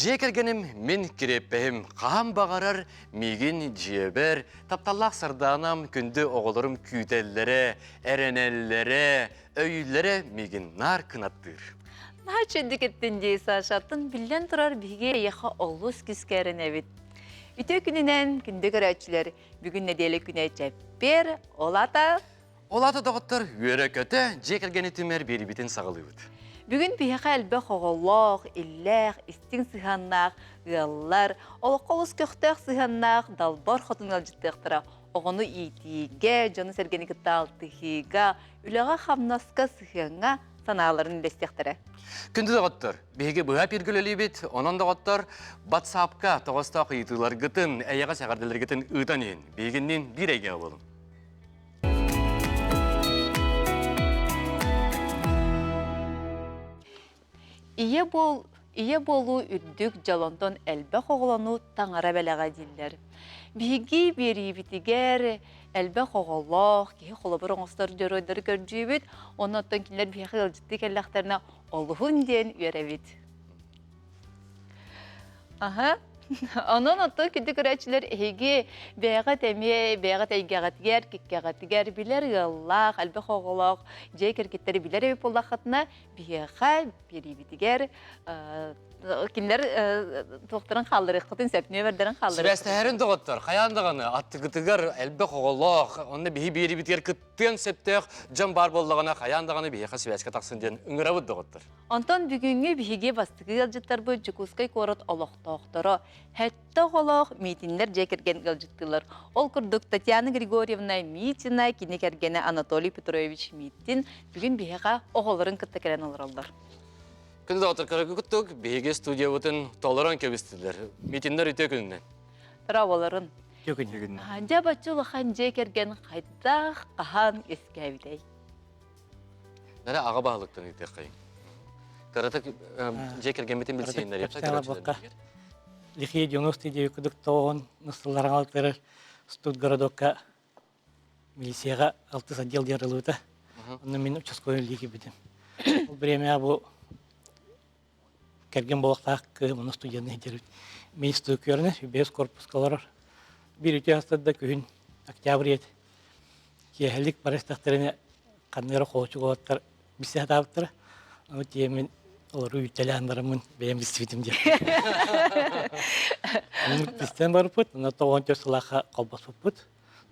Дьиэ кэргэним мин кириэппэһим, хаһан баҕарар миигин дьиэбэр, тапталлаах Сардаанам күндү оҕолорум күүтэллэрэ, эрэнэллэрэ, өйүүллэрэ миигин наар кынаттыыр. Наһаа чэндик эттин дии, Сашаттан биллэн турар биһиги эйиэхэ олус күүскэ эрэнэбит. Үтүө күнүнэн, күндү көрөөччүлэр, бүгүн нэдиэлэ күнэ чэппиэр, ол аата Ол аата доҕоттор, үөрэ-көтө, дьиэ кэргэни түмэр биэрибитин саҕалыыбыт. Бүгүн биһиэхэ элбэх оҕолоох, иллээх, истиҥ сыһыаннаах ыаллар, олоххо олус көхтөөх сыһыаннаах далбар хотун ыалдьыттыахтара. Оҕону иитиигэ, дьону-сэргэни кытта алтыһыыга, үлэҕэ-хамнаска сыһыаҥҥа санааларын үллэстиэхтэрэ. Күндү доҕоттор, биһиги быһа пиргүлэлиибит, онон доҕоттор, WhatsApp-ка тоҕостоох ыйытыыларгытын, эйэҕэс эҕэрдэлэргитин ыытан иһин. Биһигинниин биир эйгэҕэ буолуҥ. Ийэ буол ийэ буолуу үрдүк дьолонтон элбэх оҕолонуу таҥара бэлэҕэ дииллэр. Биһиги биэриибитигэр элбэх оҕолоох, киһи холобур оҥостор дьоруойдары көрдүүбүт, онон кинилэр биһиэхэ ыалдьыттыы кэллэхтэринэ олуһун диэн үөрэбит. Аһа. Онон оттон күндү көрөөччүлэр эһиги бэйэҕит эмиэ бэйэҕит эйгэҕитигэр, киккэҕитигэр билэр ыаллаах, элбэх оҕолоох дьиэ кэргэттэри билэр эбит буоллаххытына, биһиэхэ биэриибитигэр кинилэр туохтарын хаалларыаххытын сөп, нүөмэрдэрин хаалларыаххытын Сибээстэһэрин доҕоттор, хайаан даҕаны аттыгытыгар элбэх оҕолоох, онно биһи биэрибитигэр кыттыан сөптөөх дьон баар буоллаҕына, хайаан даҕаны биһиэхэ сибээскэ тахсын диэн ыҥырабыт доҕоттор. Онтон бүгүҥҥү биһиги бастакы ыалдьыттарбыт Дьокуускай куорат олохтоохторо, сэттэ оҕолоох Митиннэр дьиэ кэргэн ыалдьыттыылар. Ол курдук Татьяна Григорьевна Митина, кини кэргэнэ Анатолий Петрович Митин бүгүн биһиэхэ оҕолорун кытта кэлэн олороллор. Күн доҕоттор көрөргүт биһиги студиябытын толорон кэбистилэр. Митиннэр үтүө күнүнэн. Браво-ларын. Үтүө күнүнэн. Дьэ бачча улахан дьиэ кэргэн хайдах, хаһан үөскээбитэй? Нэрэ аҕа баһылыктан ыытыаххайыҥ. Кыратык дьиэ кэргэммитин билсиһиннэриэххэ көрөөччүлэрбитигэр. Лихие 99 кудук тоҕон ыстылларан студгородокка милицияҕа алтыс отдел диэн арыллыбыта. Онно мин участковый үлэлии киирбитим. Ол бириэмэҕэ бу кэргэн буолуохтаах кыыһым онно студенныы сылдьар Мин студкөрүнэ бэс корпуска олорор. Биир үтүө астарда күһүн октябрь ет киэһэлик бара истэхтэринэ ханна эрэ холочук уолаттар билсэ сатаабыттара. Ону тиэмин олору үүттэлээн бараммын бэйэм билсибитим диэн. Оннук билсэн барбыт, онно 94 сылаахха холбоспуппут.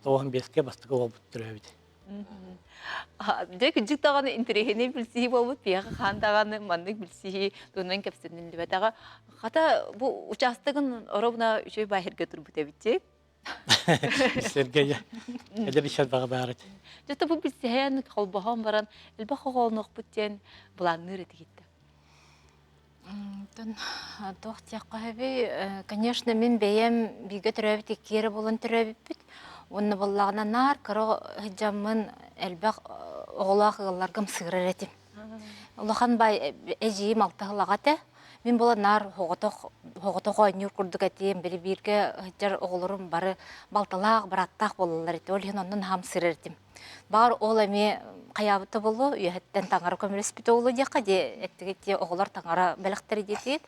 95-кэ бастакы уолбут төрөөбүт. Дьэ кырдьык даҕаны интэриэһинэй билсиһии буолбут биһиэхэ хаан даҕаны маннык билсиһии туһунан кэпсэниллибэтэҕэ. Хата бу учаастагын оробуна үчүгэй баһирга турбут эбит Сэргэйэ эдэр иччат баҕа баар этэ. Дьэ бу билсиһэн холбоһон баран элбэх оҕолонуохпут диэн былаанныыр этигиттэ. Онтон туох диэххэ сөбүй, конечно, мин бэйэм бииргэ төрөөбүт икки эрэ буолан төрөөбүппүт. Уонна буоллаҕына наар кыра сылдьаммын элбэх оҕолоох ыалларга ымсыырар этим. Улахан баай эдьиийим алта сылаҕа этэ. Мин буолан наар соҕотох соҕотох оонньуур курдук этим. Били бииргэ сылдьар оҕолорум бары балталаах, бырааттаах буолаллар этэ. Ол иһин онно наһаа ымсыырар этим. Баҕар ол эмиэ хайаабыта буолуо, үөһэттэн таҥара көмөлөспүтэ буолуо диэххэ дии, эттигит дии оҕолор таҥара бэлэхтэрэ диэтигит.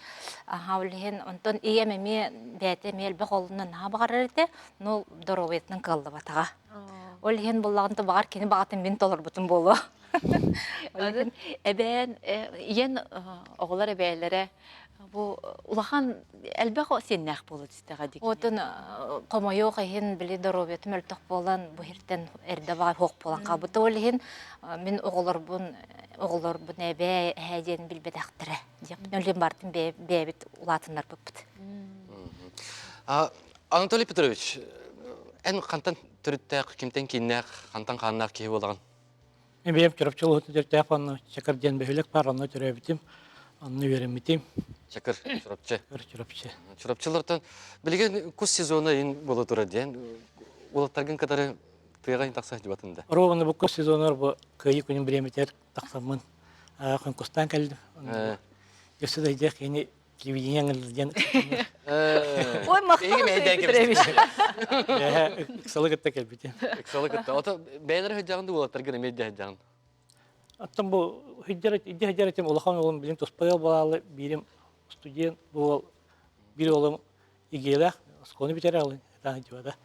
Аһаа ол иһин онтон ийэм эмиэ бэйэтэ эмиэ элбэх оҕолонон наһаа баҕарар этэ, но доруобуйатынан кыаллыбатаҕа. Ол иһин буоллаҕына баҕар кини баҕатын мин толорбутум буолуо. Эбээн, ийэн оҕолор эбээлэрэ бу улахан элбэх сиэннээх буола түстэҕэ дии. Отун хомойуох иһин били доруобуйатым мөлтөх буолан бу иһиртэн эрдэ баҕар суох буолан хаалбыта. Ол иһин мин оҕолорбун оҕолорбун эбээ эһээ диэн билбэтэхтэрэ. Диэхпин өлүөн баартын бэйэбит улаатыннарбыппыт. Анатолий Петрович, эн хантан төрүттээх, кимтэн кииннээх, хантан хааннаах киһи буолаҕын? Мин бэйэм Чурапчы улууһун төрүттээх онно Чакыр диэн бөһүөлэк баар, онно төрөөбүтүм, онно үөрэммитим. Чакыр, Чурапчы. Чакыр, Чурапчы. Чурапчылартан билигин кус сезона ин буола турар диэн уолаттаргын кытары тыаҕа тахса сылдьыбатын да. Ровно бу кус сезонугар бу кыайыы күнүн бириэмэтигэр тахсаммын конкурстаан кэллим. Өссө да идиэх кини Телевидение диэн Ой, махтал Петрович. Ыксалы кытта кэлбитим. Ыксалы кытта. Ото бэйэлэр сылдьаҕын да уолаттаргын эмиэ илдьэ сылдьаҕын. Оттон бу сылдьар илдьэ сылдьар этим улахан уолум билин туспа ыал буолаалы биирим студент буол. Биир уолум игиэлээх оскуоланы бүтэрэ алын ытаан дьыбата.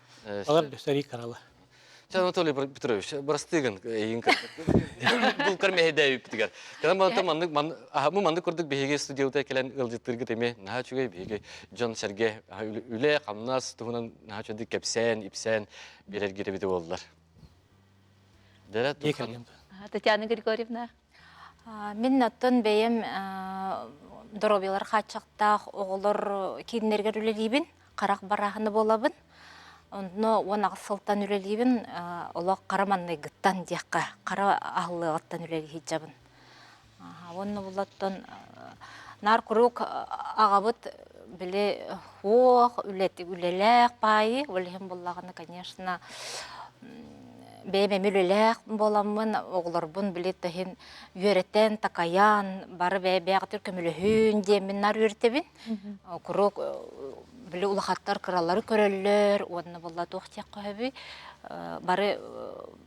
Олор дөссөрий карала. Чэ, Анатолий Петрович, бырастыыгын эйигин булкар мэһэйдээбиппитигэр. Кэлэн баран маннык бу маннык курдук биһиги студиябытыгар кэлэн ыалдьыттыыргыт эмиэ наһаа үчүгэй биһиги дьон-сэргэ үлэ, хамнас туһунан наһаа үчүгэйдик кэпсээн, ипсээн биэрэргит эбитэ буоллар. Дэрэ Татьяна Григорьевна. Мин оттон бэйэм доруобуйалар хааччахтаах оҕолор кииннэригэр үлэлиибин, харах барааһына буолабын. Онно 18 сылтан үлэлиибин, олох хара манныйгыттан диэххэ, хара аһыллыаҕыттан үлэлии сылдьабын. Уонна булаттан наар куруук аҕабыт били хуох үлэлээх паайы, ол иһин буллаҕына, конечно, бэйэм эмиэ үлэлээх буоламмын, оҕолорбун били таһын үөрэтэн, такайан, бары бэйэ-бэйэҕитигэр көмөлөһүн диэммин наар үөрэтэбин. Куруук били улахаттар кыралары көрөллөр уонна буолла туох диэххэ сөбүй, бары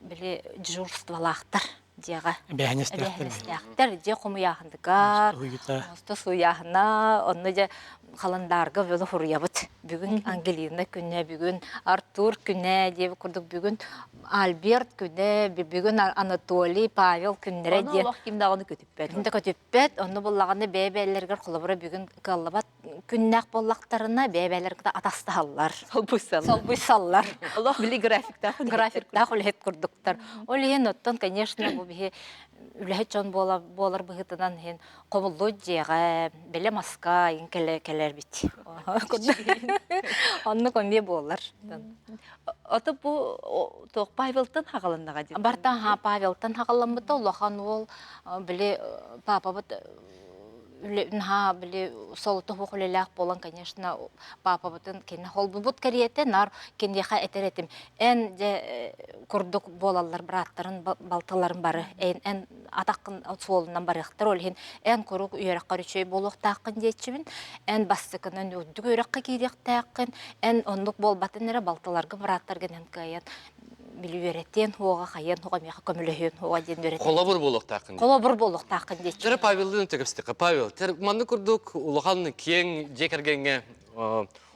били дежурстволаахтар дьиэҕэ. Эбээһинэстээхтэр. Дьиэ хомуйааһыныгар, муоста сууйааһына, онно дьэ халандаарга бөлө хуруйабыт. Бүгүн Ангелина күнэ, бүгүн Артур күнэ диэбит курдук бүгүн Альберт күнэ, бүгүн Анатолий, Павел күннэрэ Ону диэн. олох ким даҕаны көтүппэт. Ким да көтүппэт, онно буллаҕына бэйэ-бэйэлэригэр холобура бүгүн кыаллыбат күннээх буоллахтарына бэйэ-бэйэлэрин атастаһаллар. Солбуйсаллар. Солбуйсаллар. Олох били графиктаах графиктаах үлэһит курдуктар. Ол иһин оттон, конечно, бу биһи үлэһит дьон буолар быһыытынан иһин хомуллуу дьиэҕэ, бэлэм аска иһин кэлэрбит. Оннук эмиэ буолар. Ото бу туох Павелтан хаҕаланнаҕа дии. Бартан ха Павелтан хаҕаламмыта улахан уол били папабыт наһаа били солото суох үлэлээх буолан, конечно, папабытын кини холбубут кэриэтэ нар киниэхэ этэр этим. Эн дьэ курдук буолаллар бырааттарын балтыларын бары эн эн атаххын суолунан барыахтар ол иһин эн куруук үөрэххэр үчүгэй буолуохтааххын диэччибин эн бастакынан үрдүк үөрэххэ киириэхтээххин эн оннук буолбатын эрэ балтыларгын бырааттаргын эн кыайан били үөрэтиэн хуоҕа хайыан хуоҕа миэхэ көмөлөһүөн хуоҕа диэн үөрэтэн Холобур буолуохтааххын. Холобур буолуохтааххын диэччи. Дьэ Павеллыын тэкэпситэххэ Павел, тэр маннык курдук улахан киэҥ дьиэ кэргэҥҥэ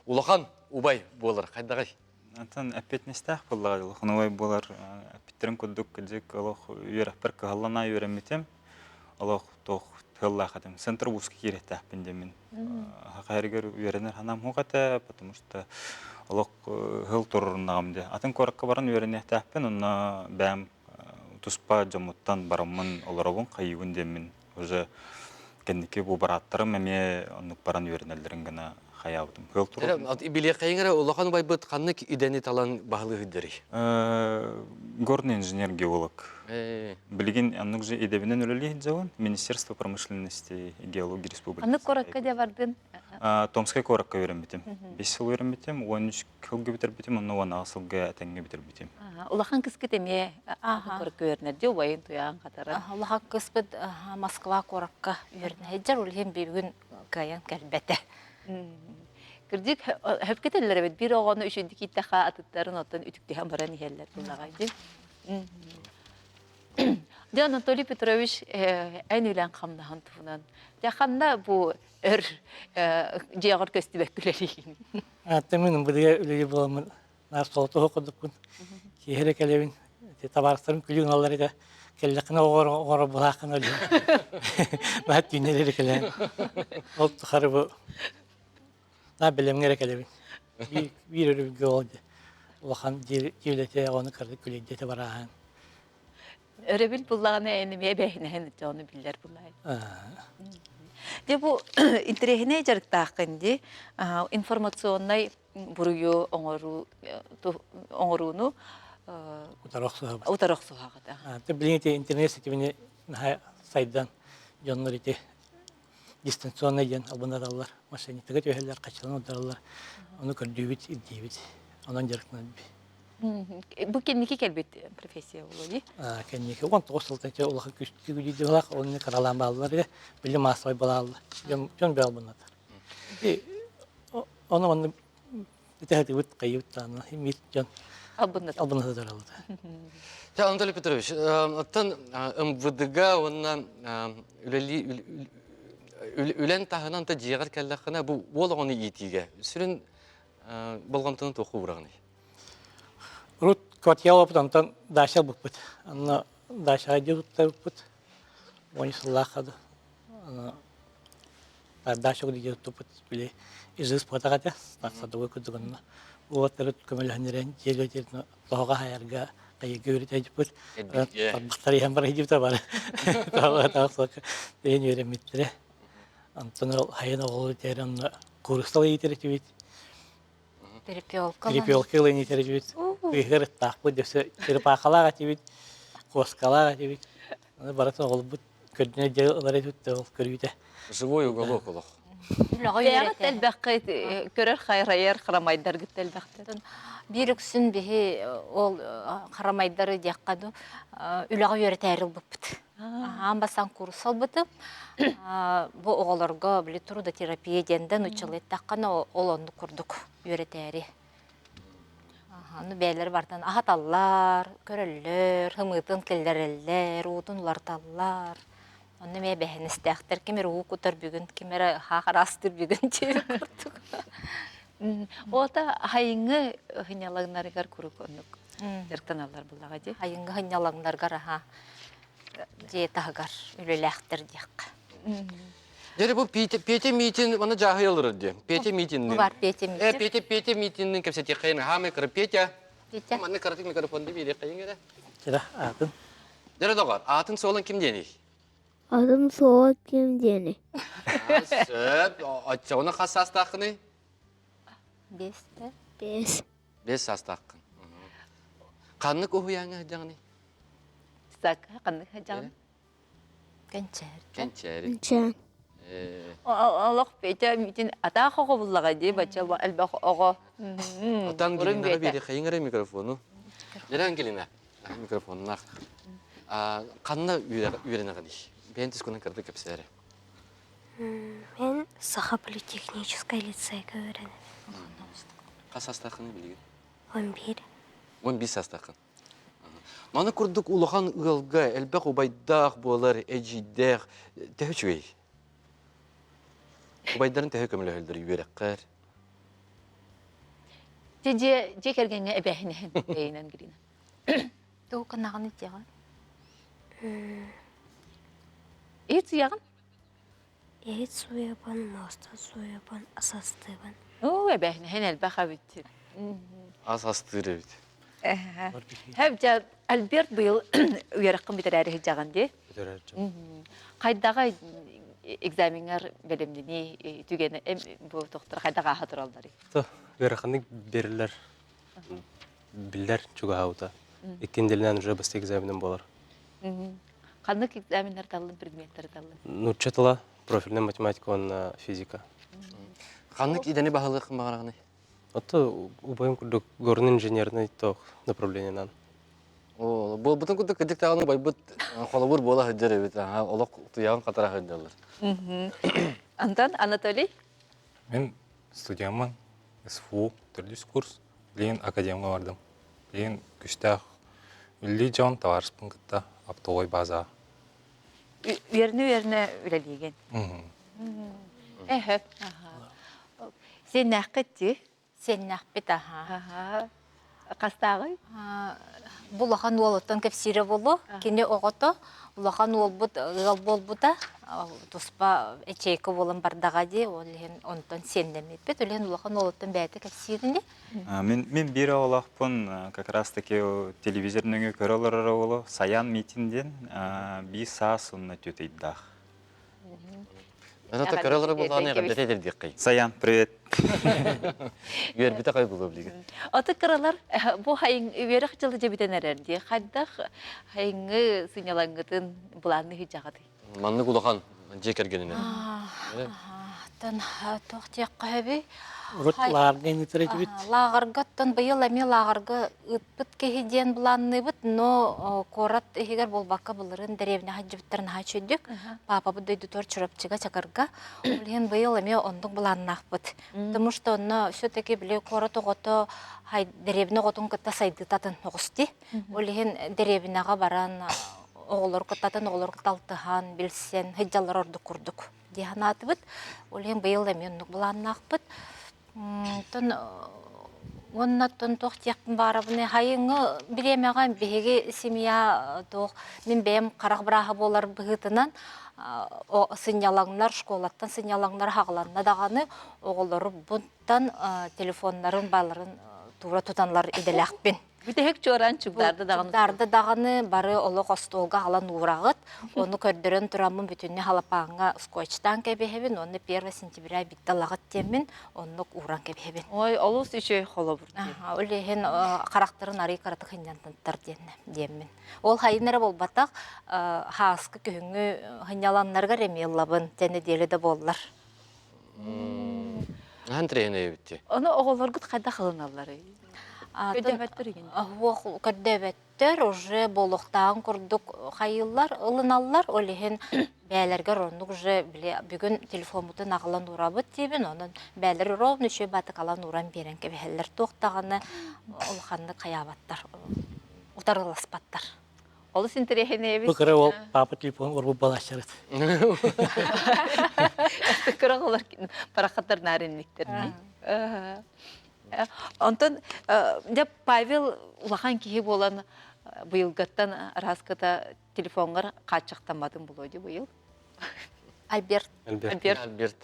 улахан убай буолар хайдаҕый? Антон эппиэтинэстээх буоллаҕа улахан убай буолар эппиттэрин курдук кырдьык олох үөрэхпэр кыһаллана үөрэммитим олох туох тыаллаах этим центр вузка киириэхтээхпин диэммин Хаһарыгар үөрэнэр санаам суох этэ, потому что олох ыһыл туруруннаҕым дии. Атын куоракка баран үөрэниэхтээхпин, онно бэйэм туспа дьоммуттан бараммын олоробун, хайыыбын диэммин уже кэнники бу барааттарым эмиэ оннук баран үөрэнэллэрин гына хайаабытым. Ыал турурун. Билиэххэйиҥ эрэ улахан убайбыт ханнык идэни талан баһылыыһыддарый? Горный инженер-геолог. Билигин оннук же идэбинэн үлэлии сылдьабын. Министерство промышленности и геологии республики. Аннык куоракка дьэ бардын? Томскай куоракка үөрэммитим. 5 сыл үөрэммитим, 13 сылга бүтэрбитим, онно 16 сылга этэҥҥэ бүтэрбитим. Улахан кыскыт эмиэ куоракка үөрэнэр дии, убайын туйаҕын хатаран. Улахан кыспыт Москва куоракка үөрэнэ сылдьар, ол иһин бүгүн кыайан кэлбэтэ. Кырдьык, хөпкө этэллэр эбит, биир оҕону үчүгдүк ииттэххэ атыттарын оттон үтүктүһэн баран иһэллэр буллаҕай дии. Дьэ, Анатолий Петрович, эн үлэҥ хамнаһын туһунан. Дьэ, ханна бу өр дьиэҕэр көстүбэккэ үлэлиигин? Аттан мин быдыга үлэлии буоламмын, наар солотуһу курдукпун. Киэһэ эрэ кэлэбин, табаарыстарым күлүү гыналлар этэ. Кэллэххинэ оҕоро булааххын өлүөм. Наһаа түүннэри эрэ кэлээн. Ол тухары бу наа бэлэмҥэ эрэ кэлэбин. Биир өрөбүлгэ ол улахан дьиэлэтэ ону кырдык күлэйдэтэ барааһын. Өрөбүл буллаҕына эн эмиэ эбээһинэһин ону биллэр буллаҕай. Дьэ бу интэриэһинэй дьарыктааххын дии информационнай буруйу оҥоруу оҥорууну утары охсуһабыт. Утары охсуһаҕыт. Билигин ити интернет ситимини наһаа сайдан дьоннор ити дистанционный диэн албыннаталлар, мошенниктарга түһэллэр, хаччылан удараллар. Ону көрдүүбүт, ирдиибит. Онон дьарыктанабыт. Бу кэнники кэлбит профессия буолуо дии? Кэнники 19 сылтан улахан күстүү күдүйдүлэх, онно каралаан бааллар, били массовай балааллар. Дьон дьон бөҕө албыннатар. Ону манна итэһэтибит, хайыбыт даҕаны миир дьон албыннатар алыта. Дьэ, Анатолий Петрович, оттон МВД-га уонна үлэлии Үлэн таһынан та дьиэҕэр кэллэххинэ бу уол оҕону иитиигэ сүрүн болҕомтону туохха уураҕыный? Урут квартира олорбут, онтон дача ылбыппыт. Онно дачаҕа дьиэ туттарбыппыт. Уон сыллаах хады. Дача дьиэ туттуппут били ижис буотах этэ. Садовой курдук онно. Уолаттары көмөлөһөннөрөн дьиэ тоһоҕо хаайарга хайыга үөрэтээдьиппит. Тарбахтар иһэн бар иһдибитэ бары. Таах суокка бэйэн үөрэммиттэрэ. Онтон ол хайын оҕолу тиэрэ онно куурустал иитэр этибит. Перепелка. Перепелка ылан иитэр этибит. Быыһыгар ыттаахпыт, өссө черепахалаах этибит, куоскалаах этибит. Аны барытын оҕолбут көрдүнэ дьэ ылар этибит ол көрүүтэ. Живой уголок олох. Бэйэҕит элбэххэ көрөр хайрайар харамайдаргыт элбэхтэр. Биир үксүн биһи ол харамайдары диэххэ ду үлэҕэ үөрэтээри ылбыппыт. Аан бастаан курс ылбытым. Бу оҕолорго били трудотерапия диэн да нуччалыы эттэххинэ ол оннук курдук үөрэтээри. Аны бэйэлэри бартан аһаталлар, көрөллөр, ымыытын киллэрэллэр, уутун уларыталлар. Онно эмиэ бэһинэстээхтэр ким эрэ уу кутар бүгүн, ким эрэ хаах араастыыр бүгүн диэбит курдук. Ота хайыҥҥы сынньалаҥнарыгар куруук оннук дьарыктаналлар буллаҕа дии. Хайыҥҥы сынньалаҥнаргар аха дьиэ таһыгар үлэлээхтэр диэххэ. Дьэ бу Петя Митин маны дьааһый олорор дии. Петя Митиннин. Бар Петя Митин. Э Петя Петя Митиннин кэпсэтиэххэйин. Хаамай кыра Петя. Петя. Манны кыратык микрофон биэриэххэйин эрэ. Дьэ аатын. Дьэ доҕор, аатын суолун ким диэний? Аатын суола ким диэний? Сөп. Оччоҕуна хас саастааххыный? Биэстэ. Биэс. Биэс саастааххын. Ханнык уһуйааҥҥа сылдьаҕыный? Сака ханнык сылдьаҕын? Кэнчээри. Кэнчээри. Кэнчээри. Олох Петя митин атаах оҕо буллаҕа дии бачча элбэх оҕо. Отан Ангелинаҕа биэри хайыҥ эрэ микрофону. Дьэ Ангелина, микрофоннаах. Ханна үөрэнэҕиний? Бэйэн тускунан кырдык кэпсээ эрэ. Мен Саха политехническай лицейгэ үөрэнэбин. Хас саастааххыный билигин? 11. 11 саастааххын. Маны курдук улахан ыалга элбэх убайдаах буолар, эдьиийдээх төһө үчүгэй? Убайдарын төһө көмөлөһөллөр үөрэххэр? Дьэ дьиэ дьиэ кэргэҥҥэ эбээһинэһин эйинэн Грина. Тугу гынаҕын итиэҕин? Иһит суйаҕын? Иһит суйабын, муоста суйабын, ас астыыбын. Оо, эбээһинэһин элбэх эбит. Ас астыыр эбит. Хэп дьэ Альберт быйыл үөрэххин бүтэрээри сылдьаҕын дии. Бүтэрэр дьон. Хайдаҕа экзамеҥҥар бэлэмнэнии түгэнэ бу тохтор хайдах ааһа туралларый? Ыараханнык берилер биллэр чугаһаабыта. Иккин дэлинэн уже басты экзаменым болар. Ханнык экзаменнар таллын, предметтер таллын? Нуучча тыла, профильная математика уонна физика. Ханнык идэни баһылыаххын баҕараҕыный? Ото убайым курдук горный инженерный тох направлениенан. О, буолбутун курдук кырдьык даҕаны убайбыт холобур буола сылдьар эбит. Олох туйаҕын хатара сылдьаллар. Антон, Анатолий? Мин студияммын СФУ төрдүс курс. Билигин академга бардым. Билигин күстээх үллүү дьон табаарыспын кытта оптовой базаҕа. Үөрнэ-үөрнэ үлэлиигин. Эһэ. Сиэннээххит дии? Сиэннээхпит аһаа. Хастааҕый? Бу улахан уолуттан кэпсиирэ буолуо. Кини оҕото улахан уолбут ыал буолбута туспа ячейка буолан бардаҕа дии. Ол иһин онтон сиэннэммиппит. Ол иһин улахан уолуттан бэйэтэ кэпсиирини. Мин, мин биир оҕолоохпун как раз таки телевизор нөҥүө көрө олорор оҕолу Саян Митин диэн биир саас уонна түөрт ыйдаах. Ата көрө олорор буоллаҕына эҕэрдэтэ этэрдиэххэй. Саян, привет. Үөрбүтэ хай булуо билигин. Аты кыралар бу хайын үөрэх дьылы дьэбитэн эрэр дии. Хайдах хайыҥҥы сынньалаҥҥытын былаанны сыдьаҕытый? Маннык улахан дьиэ кэргэнинэн. Тан туох диэххэ сөбүй? Урут лааҕырга ыытар этибит. Лааҕырга оттон быйыл эмиэ лааҕырга ыыппыт киһи диэн былаанныыбыт, но куорат иһигэр буолбакка былырыын дэриэбинэҕэ сылдьыбыттар наһаа үчүгүйдүк. Паапабыт дойдутугар Чурапчыга, Чакырга. Ол иһин быйыл эмиэ оннук былааннаахпыт. Потому что онно все-таки били куорат оҕото дэриэбинэ оҕотун кытта сайдыытатын оҕус дии. Ол иһин дэриэбинэҕэ баран оҕолор кыттатын оҕолор кытта алтыһан, билсэн сылдьаллар ордук курдук. дии санаатыбыт. Ол иһин быйыл эмиэ оннук былааннаахпыт. Оттон уонна оттон туох диэхпин баарабыный хайыҥҥы бириэмэҕэ биһиги семья туох мин бэйэм харах бырааһа буолар быһыытынан сынньалаҥнар школаттан сынньалаҥнар хаҕыланна даҕаны оҕолору буттан телефоннарын баларын туура тутанлар идэлээхпин. Бүтэһик чуораан чугдаарда даҕаны. Чугдаарда даҕаны бары олох остуолга аҕалан уураҕыт. Ону көрдөрөн тураммын бүтүннүү халапааҥҥа скотчтаан кэбиһэбин уонна 1 сентября биирдэ ылаҕыт диэммин оннук ууран кэбиһэбин. Ой, олус үчүгэй холобур дии. Ол иһин харахтарын арый кыратык сынньантынтар диэммин. Ол хайын эрэ буолбатах, хааскы күһүҥҥү сынньаланнарыгар эмиэ ыллабын, дьэ нэдиэлэ да буоллар. Наһаа интэриэһинэй эбит дии. Ону оҕолоргут хайдах ылыналларый? Көрдөөбөттөр игин. Оһуох көрдөөбөттөр, уже буолуохтааҕын курдук хайыыллар, ылыналлар. Ол иһин бээлэргэр оннук уже били бүгүн телефоммутун аҕалан уурабыт диибин, онон бээлэр ровно үчүгэй баатык алан ууран биэрэн кэбиһэллэр. Туох даҕаны улаханнык хайаабаттар, утарыласпаттар. Олус интэриэһинэй эбит. Бу кыра уол папа телефон урбут балаччарыт. Кыра оҕолор парахаттар наар инниктэр. Онтон дьэ Павел улахан киһи буолан быйылгаттан араската телефоҥҥар хааччахтамматын булуо дии быйыл. Альберт. Альберт. Альберт.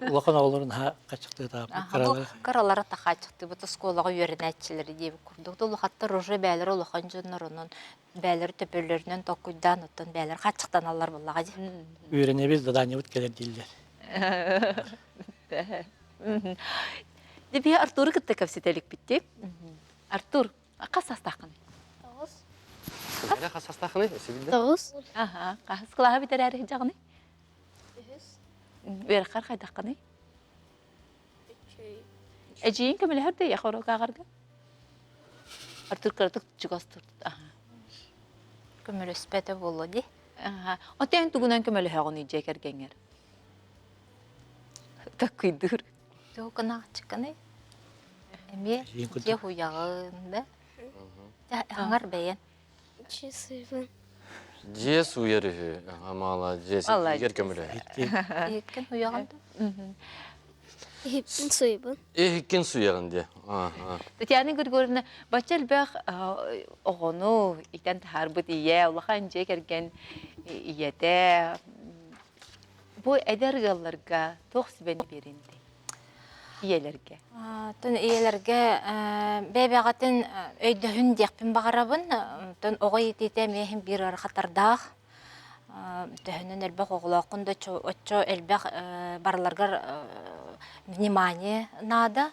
Улахан оҕолорун наһаа хаччыктыытааппыт кыралара. Кыралара та хааччахтыыбыт оскуолаҕа үөрэнээччилэри диэбит курдук. Улахаттар уже бээлэр улахан дьоннорунан бээлэр төбөлөрүнэн толкуйдаан оттон бээлэр хааччахтаналлар буоллаҕа дии. Үөрэнэбит, заданиебыт кэлэр дииллэр. Дебиһи Артуру кытта кэпсэтэликпит дии. Артур, хас саастааххыный? Тоҕус. Кэрэ хас саастааххыный? Өссө Тоҕус. Аха, хаһыс кылааһы бүтэрээри сылдьаҕыный? Үһүс. Үөрэххэр хайдаххыный? Эдьиийиҥ көмөлөһөр да эйиэхэ уруок ааҕарга? Артур кыратык чугас турбут. Аха. Көмөлөспөтө буолуо дии. Аха. Оттон эн тугунан көмөлөһөҕүнүй дьиэ кэргэҥҥэр? Таккыйдыыр. Тугу гынаҕыччыккыный? Эмиэ дьиэ хуйаҕын да? Аҥар бэйэн. Дьиэ сууйабын. Дьиэ сууйар үһү. Маладьыас. Игэр көмөлөһөр. Иһиккин хуйаҕын да? Иһиппин сууйабын. Иһиккин сууйаҕын диэ. Татьяна Григорьевна, бачча элбэх оҕону итэн таһаарбыт ийэ, улахан дьиэ кэргэн ийэтэ. Бу эдэр ыалларга туох сүбэни биэринди? Ийэлэргэ. Тон ийэлэргэ бэйбэҕэтин өйдөһүн диэхпин баҕарабын. Тон оҕо иитиитэ эмиэ иһин биир ыарахаттардаах. Төһөнөн элбэх оҕолооххун да оччо элбэх барыларгар внимание наада.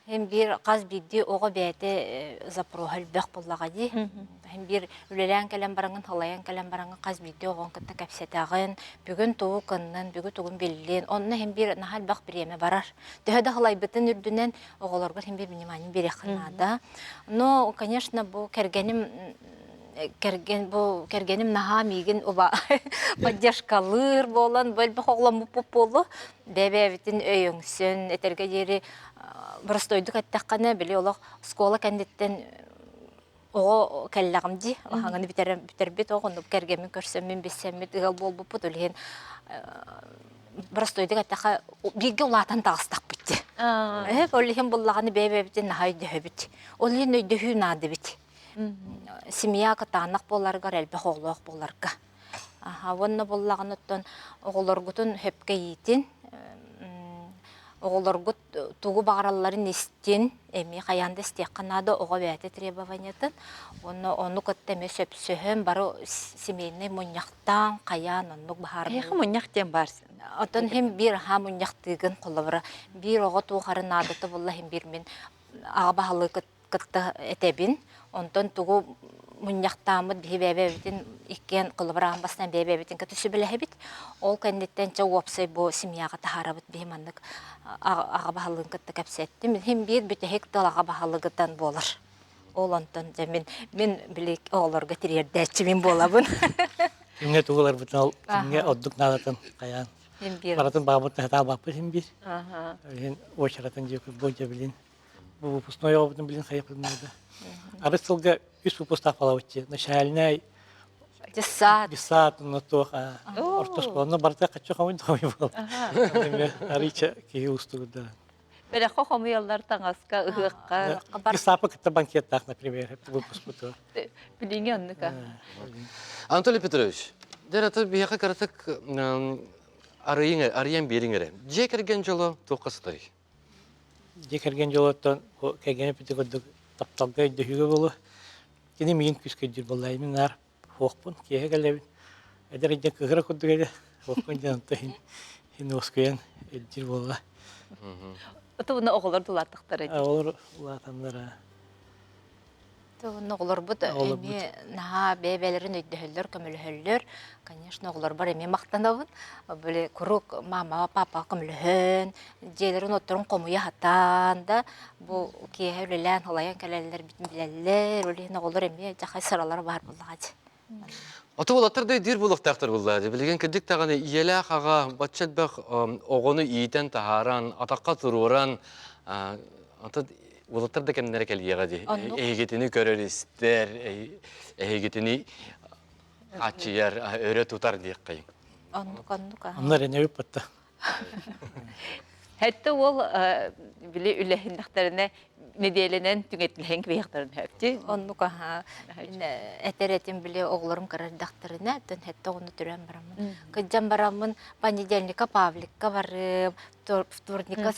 Һин биир хас биирдии оҕо бэйэтэ запроһа элбэх буоллаҕа дии. Һин биир үлэлээн кэлэн бараҥҥын, халайан кэлэн бараҥҥын хас биирдии оҕоҥ кытта кэпсэтэҕин, бүгүн тугу кыннын, бүгүн тугун биллин. Онно һин биир наһаа элбэх бириэмэ барар. Төһө да халайбытын үрдүнэн оҕолоргор һин биир внимание биэриэххин наада. Но, конечно, бу кэргэним кэргэн бу кэргэним наһаа миигин уба поддержкалыыр буолан бу элбэх оҕоломмуппут буолуо бэйэ-бэйэбитин өйөҥсөн этэргэ диэри боростуойдук эттэххинэ били олох оскуола кэнниттэн оҕо кэллэҕим дии хаҥаны бүтэрбит оҕо оннук кэргэммин көрсөммүн билсэммит ыал буолбуппут ол иһин боростуойдук эттэххэ бииргэ улаатан таҕыстахпыт дии ол иһин буллаҕына бэйэ-бэйэбитин наһаа өйдөһөбүт ол иһин өйдөһүү наада эбит семья кытаанах буоларыгар элбэх оҕолоох буоларга Аха, уонна буоллаҕына оттон оҕолоргутун сөпкө иитин, оҕолоргут тугу баҕаралларын истин, эмиэ хайаан да истиэххэ наада оҕо бэйэтэ требованиетын уонна ону кытта эмиэ сөпсөһөн бары семейнэй мунньахтаан хайаан оннук баһаарынай Эһиэхэ мунньах диэн баар. Оттон иһин биир аһаа мунньахтыыгын холобура биир оҕо туох эрэ наадата буолла иһин биир мин аҕа баһылык кытта этэбин. Онтон тугу мунньахтааммыт биһи бэйэ-бэйэбитин иккиэн холобур аан бастаан бэйэ-бэйэбитин кытта сүбэлэһэбит. Ол кэнниттэн чэ уопсай бу семьяҕа таһаарабыт биһи маннык аҕа баһылыгын кытта кэпсэттим. Иһин биир бүтэһик тыл аҕа баһылыгытан буолар. Ол онтон дьэ мин мин били оҕолорго тириэрдээччи мин буолабын. Кимҥэ тугу ыларбытын ол кимҥэ ордук наадатын хайаан. Барытын баабыт таһытаабаппыт иһин биир. Иһин уочаратын дьиэ бу дьэ билин Бу выпускной оҕобутун билин хайыппытын наада. Арыт сылга үс выпуск таапалабытчы. Начальнай, Дьыссаат. Дьыссаат онно туох орто оскуоланы барыта хаччы хомуй хомуй буол. Арыйча киһи уустугурда. Бэлэххэ хомуйаллар таҥаска, ыһыахха. Дьыссаапа кытта банкеттаах, например, выпускпутугар. Билиҥҥи оннука. Анатолий Петрович, дьэ аты биһиэхэ кыратык арыйың, арыйан биэриҥ эрэ. Дьиэ кэргэн дьоло туохха сытарый? Дьиэ кэргэн дьолоттон бу кэргэним ити курдук тапталга өйдөһүүгэ буолуо. Кини миигин күүскэ өйдүүр буолла. Мин наар суохпун, киэһэ кэлэбин. Эдэр ыйдьан кыыһыра курдук этэ. Суохпун диэн онто иһин иһин уоскуйан өйдүүр буолла. Отубуна оҕолор дулааттахтара дии. Оҕолор улаатаннар Уонна оҕолорбут эмиэ наһаа бэйэ-бэйэлэрин өйдөһөллөр, көмөлөһөллөр. Конечно, оҕолорбор эмиэ махтанабын. Били куруук мамаҕа, папаҕа көмөлөһөн, дьиэлэрин отторун хомуйа сатаан да, бу киэһэ үлэлээн, халайан кэлэллэрбитин билэллэр. Ол иһин оҕолор эмиэ дьахай сыралара баар буоллаҕа дии. Ото уолаттар да өйдүүр буолуохтаахтар буоллаа дии. Билигин кырдьык даҕаны ийэлээх аҕа бачча элбэх оҕону иитэн таһааран, атахха туруоран, ото уолаттар да кэмнэрэ кэлиэҕэ дии. Эһигитини көрөр-истэр, эһигитини хааччыйар, өрө тутар диэххэйиҥ. Оннук, оннук. Онно эрэнэбит батта. Хэтте уол били үлэһиннэхтэринэ нэдиэлэнэн түҥэтилэһэн кэбиһиэхтэрин сөп Оннук аха. Этэр этим били оҕолорум кырардахтарына, тон хэтте оҕону төрөөн бараммын. Кыдьан бараммын понедельника Павликка барым, вторника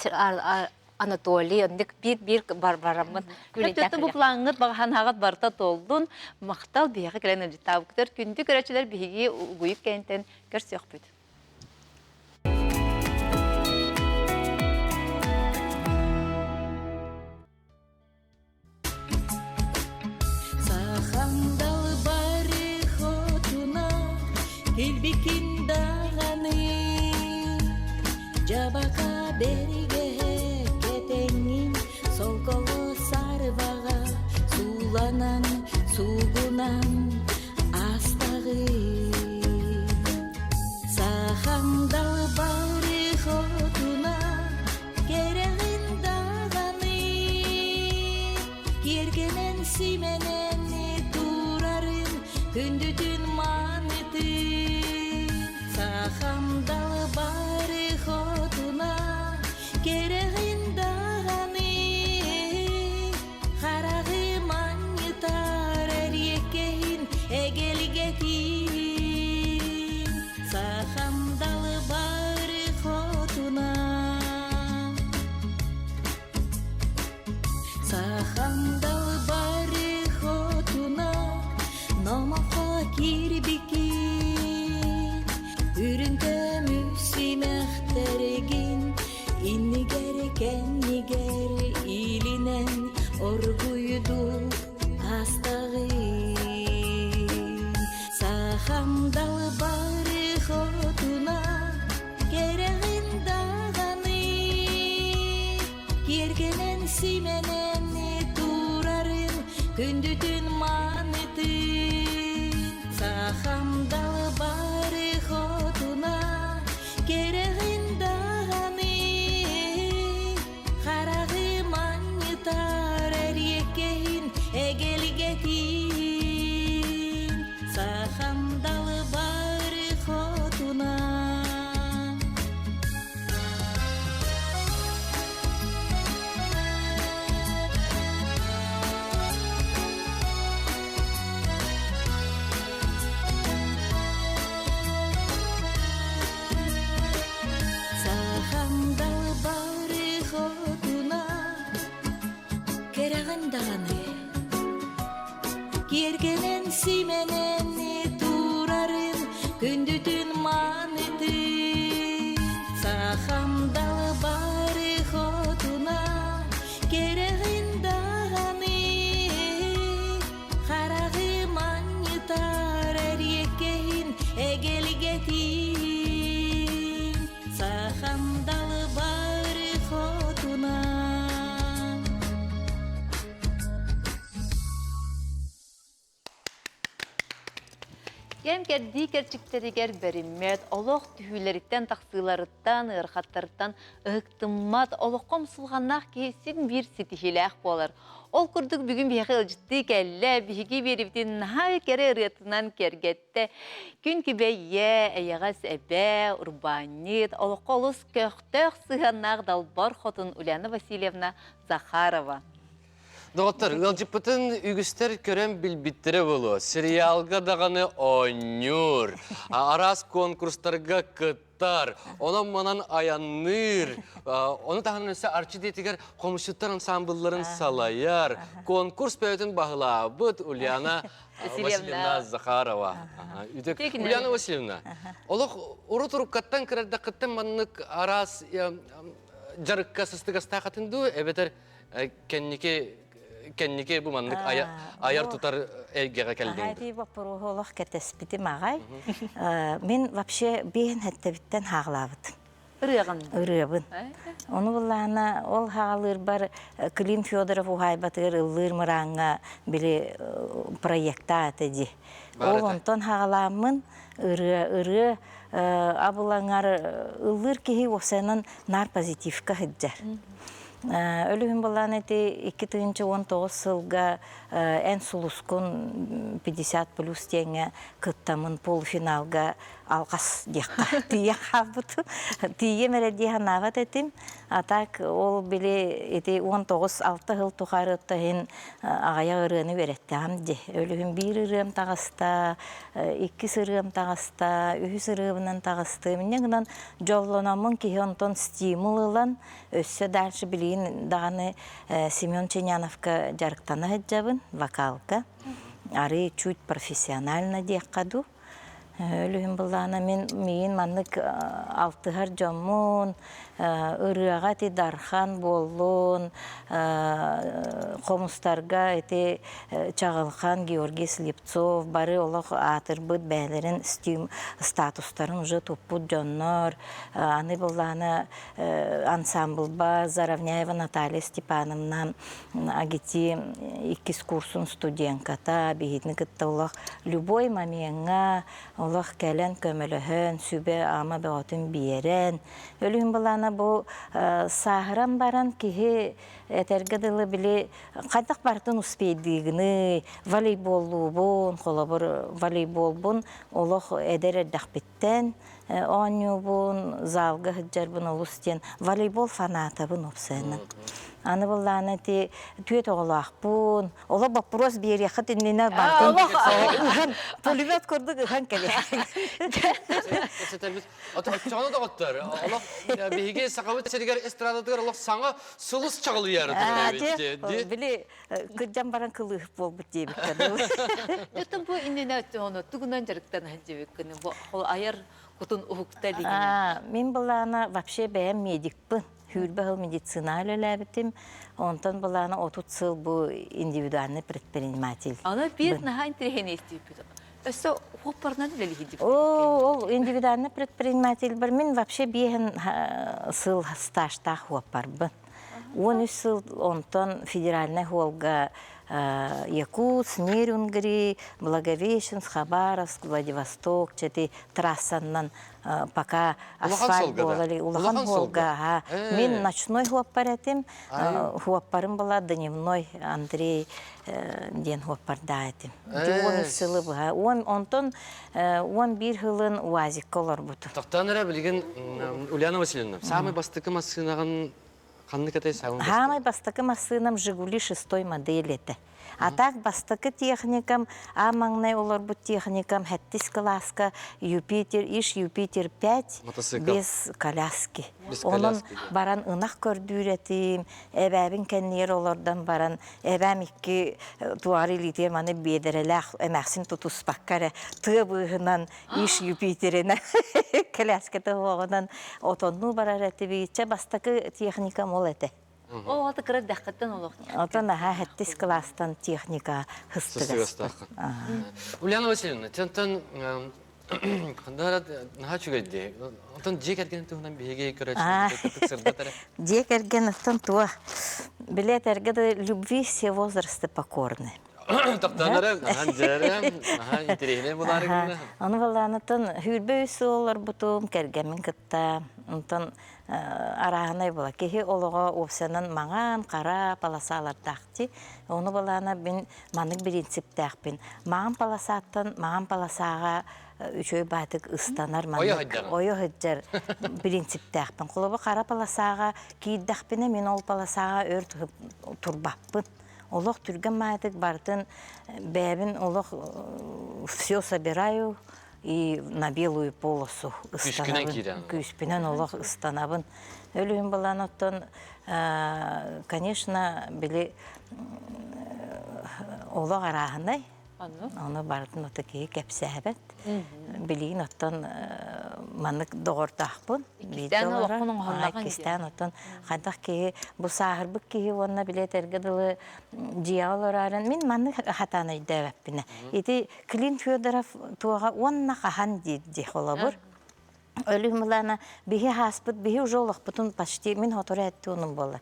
Анатолий, оннук биир-биир бараммын Күлүттэн бу плаҥҥыт баҕаһанаҕыт барыта толдун, махтал биһиэхэ кэлэн ыалдьыттаабыккытыгар күндү көрөөччүлэр биһиги угуйук кэнтэн көрсүөхпүт. Сахамдал бары хотуна килбикин даҕаны Дьабака бэригэһэ кэтэҥҥин солкоҕо сарбаҕа сууланан суугунан астаҕын Сахамдал бары хотуна кэрэҕин даҕаны Киэргэнэн симэнэн турарын күндүтүн маанытын Сахам далбары хотуна кэрэҕин даҕаны Хараҕы манньытар эриэккэһин эгэлгэтин Сахам далбары хотуна Сахам далбары хотуна номоххо киирбикин Үрүҥ көмүс симэхтэргин иннигэр кэннигэр илинэн оргуйдук астаҕын Сахам далбары хотуна кэрэҕин даҕаны Киэргэнэн симэнэн турарын күндүтүн маанытын Сахам далбары хотуна кэрэҕин даҕаны Хараҕы манньытар эриэккэһин эгэлгэтин Сахам далбары хотуна Сахам далбары хотуна кэрэҕин даҕаны Киэргэнэн симэнэн турарын күндүтүн маанытын Сахам далбары хотуна кэрэҕин даҕаны Хараҕы манньытар эриэккэһин эгэлгэтин Сахам далбары хотуна Кэм кэрдии кэрчиктэригэр бэриммэт, олох түһүүлэриттэн тахсыыларыттан, ыарахаттарыттан ыһыктыммат, олоххо умсулҕаннаах киһи син биир ситиһиилээх буолар. Ол курдук бүгүн биһиэхэ ыалдьыттыы кэллэ, биһиги биэрибитин наһаа кэрэ ырыатынан киэргэттэ. Күн күбэй ийэ, эйэҕэс эбээ, урбаанньыт, олоххо олус көхтөөх сыһыаннаах далбар хотун Ульяна Васильевна Захарова. Доҕоттор, ыалдьыппытын үгүстэр көрөн билбиттэрэ буолуо. Сериалга даҕаны оонньуур, араас конкурстарга кыттар, онон-манан айанныыр. Ону таһынан өссө Арчы дьиэтигэр хомусчуттар ансаамбылларын салайар. Конкурс бөҕөтүн баһылаабыт Ульяна Васильевна Захарова. Ульяна Васильевна, олох урут-уруккаттан кырардаххыттан маннык араас дьарыкка сыстыгастаах атын дуу, эбэтэр кэнники кэнники бу маннык айар тутар эйгэҕэ кэллиҥ Ити боппуруоһу олох кэтэспитим аҕай. Мин вообще биэһин хэттебиттэн хааҕылаабытым. Ырыаҕын? Ырыабын. Ону буллаана ол хаалыырбар Клим Федоров уһаайбатыгар ыллыыр мырааҥҥа били проектаа этэ дии. Ол онтон хаҕалааммын ырыа ырыа абылаҥар ыллыыр киһи уопсайынан наар позитивка сылдьар. Өлүһүн былаан ити 2019 сылга эн сулускун 50 плюс диэҥҥэ кыттамын полуфиналга алҕас диэххэ тиийэн хаалбытым. Тиийиэм эрэ дии санаабат этим. А так ол били ити 19-6 сыл тухары иһин аҕыйах ырыаны үөрэттэҕим дии. Өлүһүн биир ырыам таҕыста, иккис ырыам таҕыста, үһүс ырыабынан таҕыстым. Инньэ гынан дьоллономмун киһи онтон стимул ылан, өссө дальше билигин даҕаны Семен Ченяновка дьарыктана сылдьабын, вокалга. Арыы чуть профессионально диэххэ дуу. Өлүһүн былаана мин миигин маннык алтыһар дьоммун, ырыаҕа ити Дархан буоллун, хомустарга ити Чаҕылхан, Георгий Слепцов бары олох аатырбыт бэйэлэрин статустарын уже туппут дьоннор. Аны былаана ансамблба Заровняева Наталья Степановна АГИТИ иккис курсун студентката биһитини кытта олох любой момеҥҥа олох кэлэн көмөлөһөн сүбэ-ама бөҕөтүн биэрэн өлүһүн былаана бу сааһыран баран киһи этэргэ дылы били хайдах барытын успейдыыгыный волейболлуубун холобур волейболбун олох эдэр эрдэхпиттэн оонньуубун, залга сылдьарбын олус диэн волейбол фанатабын уопсайынан. Аны быллаана ити түөт оҕолоохпун. Оло боппуруос биэриэххит иннинэ бардым. Ыһан, пулемет курдук ыһан кэлиэ. Оччоҕуна доҕоттор, олох биһиги сахабыт сиригэр эстрадатыгар олох саҥа сулус чаҕылыйар. Били кырдьан баран кылыыһыт буолбут диэбиккэ дылы. Дьоттон бу иннинэ ону тугунан дьарыктана диэбиккин бу айар кутун уһукта илигинэ. Мин былаана вообще бэйэм медикпын. Сүүрбэ сыл медицина үлэлээбитим. Онтон былаана 30 сыл бу индивидуальный предприниматель. Аны биир наһаа интэриэһинэй истибиппит. Өссө хуоппарынан үлэлиһи О, ол индивидуальный предприниматель бар. Мин вообще биэһин сыл стажтаах хуоппарбын. 13 сыл онтон федеральнай хуолга Якутск, Нерюнгри, Благовещенск, Хабаровск, Владивосток чэти трассаннан пока асфальт буолали улахан суолга мин ночной хуоппар этим хуоппарым была дневной Андрей диэн хуоппардаа этим 13 сылы быһа онтон 11 сылын УАЗикка олорбутум Тохтоон эрэ билигин Ульяна Васильевна, самый бастакы массыынаҕын ханнык этэй самый Самый бастакы массыынам Жигули шестой модель этэ. А так бастакы техникам, а маҥнай олорбут техникам хэттис кылааска Юпитер, Иш Юпитер 5 без коляски. Онон баран ынах көрдүүр этим, эбээбин кэннигэр олордон баран Эбээм икки туары илиитигэр маны биэдэрэлээх эмээхсин тутуспакка эрэ тыа быыһынан иш Юпитеринэн кэлээскэтэ уоҕунан отоннуу барар этибит. Чэ бастакы техникам ол этэ. Ол аата кыра эрдэххиттэн олох. Отон аһаа сэттис кылаастан техника хыстыгастаах. Ульяна Васильевна, тентэн Наһаа үчүгэй дии. Онтон дьиэ кэргэн туһунан биһиги көрөөччүлэрбит сырдатар. Дьиэ кэргэн оттон туох? Билет эргэ да любви все возрасты покорны. Тоқтанара, ахан дьэрэ, ахан интэриэһинэй булаары гынна. Ону балаанаттан хүрбэ үс олорбутум, кэргэммин кытта. Онтон арааһынай була. Киһи олоҕо уопсанан маҥан, хара полосалардаахти. Ону балаана мин маннык принциптээхпин. Маҥан полосаттан маҥан полосаҕа үчүгэй баатык ыстанар маннык ойо сылдьар принциптээхпин. Холобур, хара полосаҕа киирдэхпинэ мин ол полосаҕа өр турбаппын. Олох түргэн маатык барытын бэйэбин олох все собираю и на белую полосу ыстанабын. Күүспүнэн олох ыстанабын. Өлүһүн балан оттон, конечно, били олох арааһынай. Ону барытын ото киһи кэпсээбэт. Билигин оттон маннык доҕордоохпун. Иккистээн олоххун оҥоһуннаҕын Иккистээн оттон хайдах киһи бу сааһырбыт киһи уонна билиэтэргэ дылы дьиэҕэ олороорун мин маннык хатаан өйдөөбөппүнэ. Ити Клим Федоров туоҕа уонна хаһан диир дии холобур. Өлүм былаана биһи ааспыт биһи уже олохпутун почти мин хотору эттуунум буолар.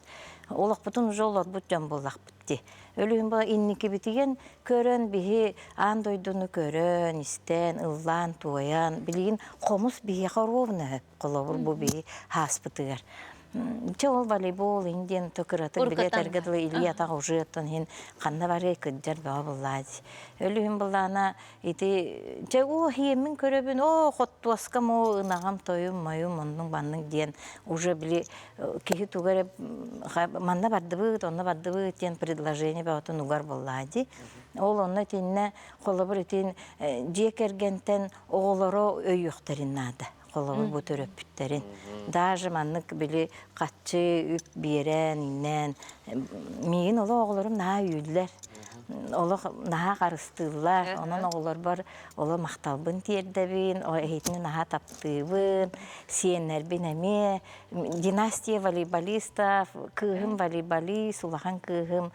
Олохпутун уже олорбут дьон буоллахпыт дии. Өлүм була инникибитигэн көрөн биһи аан дойдуну көрөн, истэн, ыллаан, туойан билигин хомус биһиэхэ ровно холобур бу биһи ааспытыгар. Чэ ол волейбол индиан то кыратын билиэтэргэ дылы илии атах уже оттон иһин ханна барыай кырдьар бөҕө буллаа дии. Өлүһүн былаана Ити дьэ оо иэммин көрөбүн оо хоттуоскам оо ынаҕым тойум мойум оннук маннык диэн уже били киһи тугу эрэ манна бардыбыт онно бардыбыт диэн предложение бөҕөтүн угар буоллаҕа дии. Ол онно итиннэ холобур итин дьиэ кэргэнтэн оҕолоро өйүөхтэрин наада холобур бу төрөппүттэрин. Даже маннык били хаччы үп биэрэн иҥнэн миигин олох оҕолорум наһаа өйүүллэр. Олох наһаа харыстыыллар. Онон оҕолорбор олох махталбын тиэрдэбин, эһитини наһаа таптыыбын, сиэннэрбин эмиэ. Династия волейболистов, кыыһым волейболист, улахан кыыһым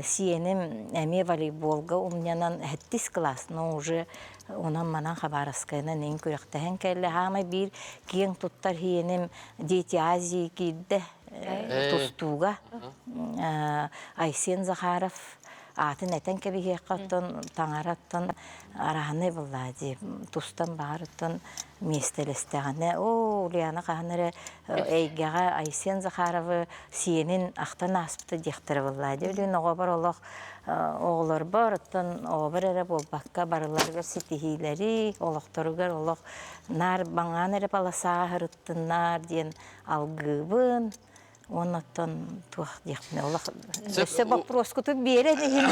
сиэним эмиэ волейболга умньанан сэттис кылаас, но уже Онон-манан Хабаровскайынан иҥ күрэхтэһэн кэллэ. Хаамай биир киэҥ туттар иһиэним Дети Азии киирдэ тустууга. Айсен Захаров аатын этэн кэбиһиэххэ оттон таҥараттан араһынай буллаа дии тустан баҕарыттан миэстэлэстэҕинэ оо Ульяна хаһан эрэ эйгэҕэ Айсен Захаровы сиэнин ахтан ааспыта диэхтэрэ буоллаа дии билигин оҕобор олох оҕолорбор оттон оҕобор эрэ буолбакка барыларыгар ситиһиилэри олохторугар олох наар баҥаан эрэ полосаҕа сырыттыннар диэн алгыыбын уонна оттон туох диэхпинэ олох өссө боппуруоскутун биэрэн иһин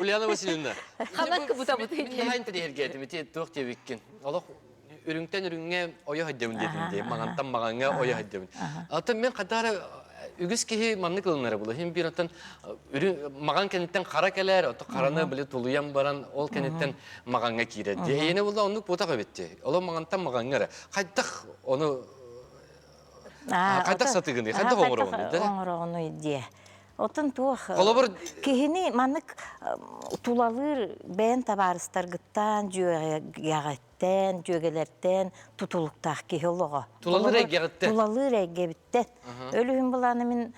Ульяна Васильевна Ханан кыбытабытый Мин интэриэһиргээтим ити туох диэбиккин олох үрүҥтэн үрүҥҥэ ойо сылдьабын диэтим дии маҥантан маҥаҥҥа ойо сылдьабын оттон мин хатаары үгүс киһи маннык ылынара буолуо иһин биир оттон үрүҥ маҕан кэнниттэн хара кэлээр ото хараны били тулуйан баран ол кэнниттэн маҕаҥҥа киирэр дии эйиэнэ буолла оннук буотах эбит дии олох маҕантан маҕаҥҥа эрэ хайдах ону хайдах сатыгыный хайдах оҥороҕунуй оҥороҕунуй диэ Оттон туох Холобур киһини маннык тулалыыр бэйэн табаарыстаргыттан, дьүөгэҕиттэн, дьүөгэлэртэн тутулуктаах киһи олоҕо. Тулалыыр эйгэҕиттэн. Тулалыыр эйгэбиттэн. Өлүһүн былааны мин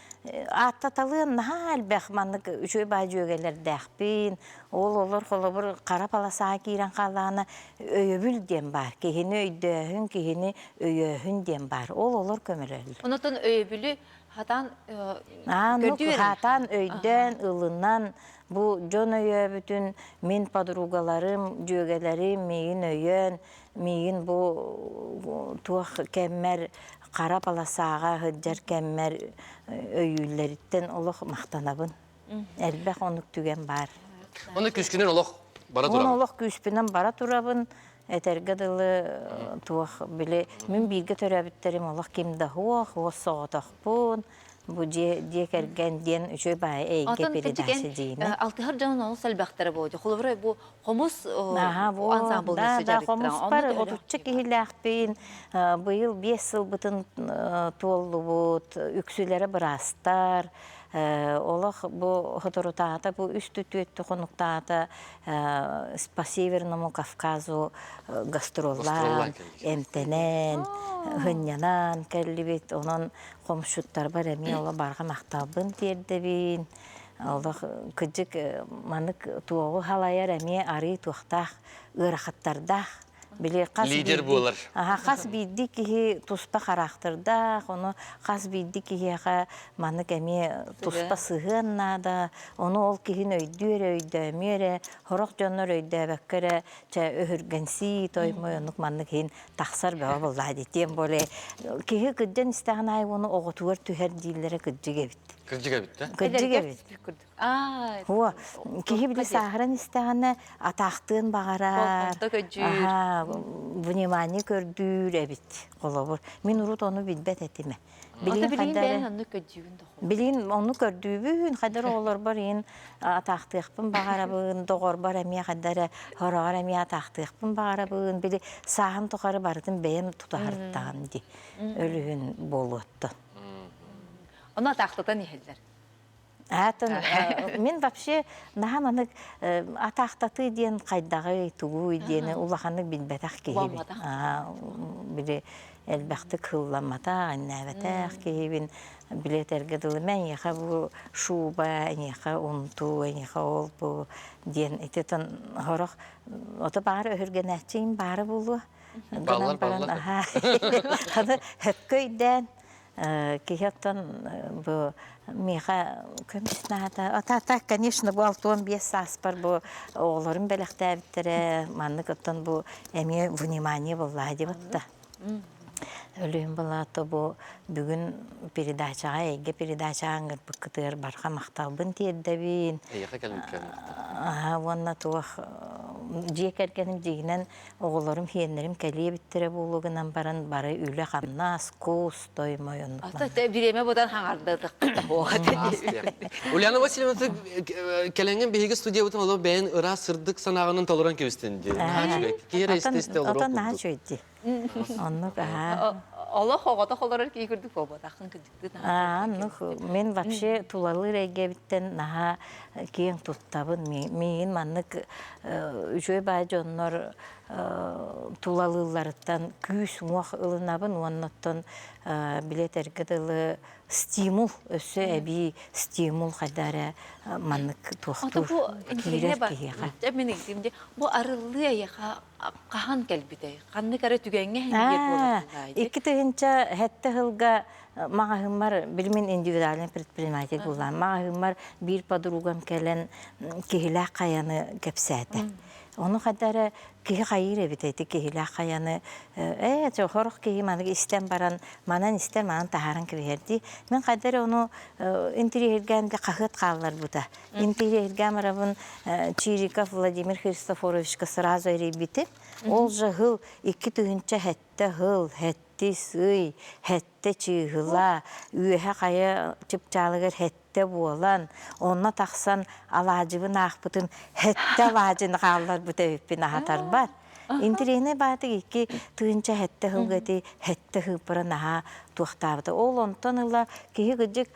ааттаталыан наһаа элбэх маннык үчүгэй баай дьүөгэлэрдээхпин. Ол олор холобур хара полосаҕа киирэн хааллаҕына өйөбүл диэн баар. Киһини өйдөөһүн, киһини өйөөһүн диэн баар. Ол олор көмөлөһөллөр. Онотон өйөбүлү Хатаан Хатаан өйдөөн, ылынан, бу дьон өйөөбүтүн мин подругаларым, дьүөгэлэрим миигин өйөөн, миигин бу туох кэммэр хара полосаҕа сылдьар кэммэр өйүүллэриттэн олох махтанабын. Элбэх оннук түгэн баар. Оны күүскүнэн олох бара турабын. Оны олох күүспүнэн бара турабын. Этэргэ дылы туох били мин бииргэ төрөөбүттэрим олох ким да суох, уос соҕотохпун. Бу дьиэ дьиэ кэргэн диэн үчүгэй баайы эйгэ передача диинэ. Алтыһар дьон олус элбэхтэрэ буолуо. Холобура бу хомус ансамблын Да, да, хомуспар отучча киһилээхпин. Быйыл биэс сылбытын туоллубут. Үксүлэрэ быраастар. Олох бу соторутаата бу үс түөттү хонуктаата по Северному Кавказу гастроллаан, эмтэнэн, һынньанан кэллибит. Онон хомсуттарбар эмиэ оло барҕа махталбын тиэрдэбин. Олох кыдьык маннык туоҕу халайар эмиэ арыы туохтаах ыарахаттардаах Били хас Лидер буолар. Аха, хас биирдии киһи туспа хараахтардаах, ону хас биирдии киһиэхэ маннык эмиэ туспа сыһыан наада. Ону ол киһин өйдүү эрэ, өйдөөмүө эрэ, сорох дьоннор өйдөөбөккө эрэ, чэ өһүргэнсии тоймой оннук маннык иһин тахсар бөҕө буоллаа дии. Тем более киһи кырдьан истэҕин аайы уону оҕотугар түһэр дииллэрэ кырдьык эбит. Кырдьык эбит да? Кырдьык эбит. Уо, киһи били сааһыран истэҕинэ атаахтыан баҕарар, аһаа, внимание көрдүүр эбит холобур. Мин урут ону билбэт этим. Билигин билигин онну көрдүүгүн Билигин ону көрдүүбүн, хайдар оҕолорбор иин атаахтыахпын баҕарабын, доҕорбор эмиэ хайдар эрэ хороҕор эмиэ атаахтыахпын баҕарабын. Били сааһым тухары барытын бэйэм тутаһарыттаҕым дии. Өлүһүн буолуоттун. Ону атаахтатан иһэллэр. Аатын мин вообще наһаа маннык атаахтатыы диэн хайдаҕый, тугуй диэни улаханнык билбэтэх киһибин. Били элбэхтик кылламматах, иннээбэтэх киһибин. Били этэргэ дылы мэ эйиэхэ бу шуба, эйиэхэ унтуу, эйиэхэ ол бу диэн ититин сорох ото баара өһүргэнээччиҥ баара буолуо. Баллар, баллар. Аны хөпкө өйдөөн Киһи оттон бу миэхэ көмүс наада. А так, конечно, бу 65 сааспар бу оҕолорум бэлэхтээбиттэрэ, маннык оттон бу эмиэ внимание буоллаа диэбитта. Өлүүм былаата бу бүгүн передачаҕа, эйгэ передачаҕа ыҥырбыккытыгар барҕа махталбын тиэрдэбин. Эйиэхэ кэлбиккэр махтал. Аха, уонна туох дьиэ кэргэним дьиҥинэн Оҕолорум, сиэннэрим кэлиэ эбиттэрэ буолуо гынан баран бары үлэ-хамнас, куус, той-мой оннук Ата бириэмэ будан хаҥардатык Ульяна Васильевна кэлэҥҥин биһиги студиябытын олох бэйэн ыраас сырдык санааҕынан толорон кэбистин дии. Наһаа үчүгэй. Киһи эрэ истэ-истэ олоруох Отон наһаа үчүгэй дии. Оннук аһаа. Олох оҕотох олорор киһи курдук буолбатаххын кырдьыктыы Аа, оннук мин вообще тулалыыр эйгэбиттэн наһаа киэҥ туттабын. Миигин маннык үчүгэй баай дьоннор тулалыылларыттан күүс-уох ылынабын уонна оттон били этэргэ дылы стимул өссө эбии стимул хайда эрэ маннык туохтуур киирэр киһиэхэ. Мин ыйытыым дии бу арыллыы эйиэхэ хаһан кэлбитэй? Ханнык эрэ түгэҥҥэ иһин буолар 2007 сылга маҕаһыыммар билимин индивидуальный предприниматель буллаан маҕаһыыммар биир подругам кэлэн киһилээх хайаны кэпсээтэ. Ону хайда эрэ киһи хайыыр эбит ити киһилээх хайаны ээ сорох киһи маннык истэн баран манан истэн манан таһааран кэбиһэр дии. Мин хайда эрэ ону интириэһиргээн хаһыат хаалларбыта. Интириэһиргээн барабын Чириков Владимир Христофоровичка сразу эрийбитим. Ол же сыл 2007 сыл сэттис ый, сэттэ чыыһыла, үөһэ хайа чыпчаалыгар сэттэ буолан, онно тахсан алаадьыбын аахпытым, сэттэ алаадьыны хаалларбыт эбиппин аһатарбар. Интириэһинэй баатык 2007 сылга ити сэттэ сыыппара наһаа туохтаабыта. Ол онтон ыла киһи кырдьык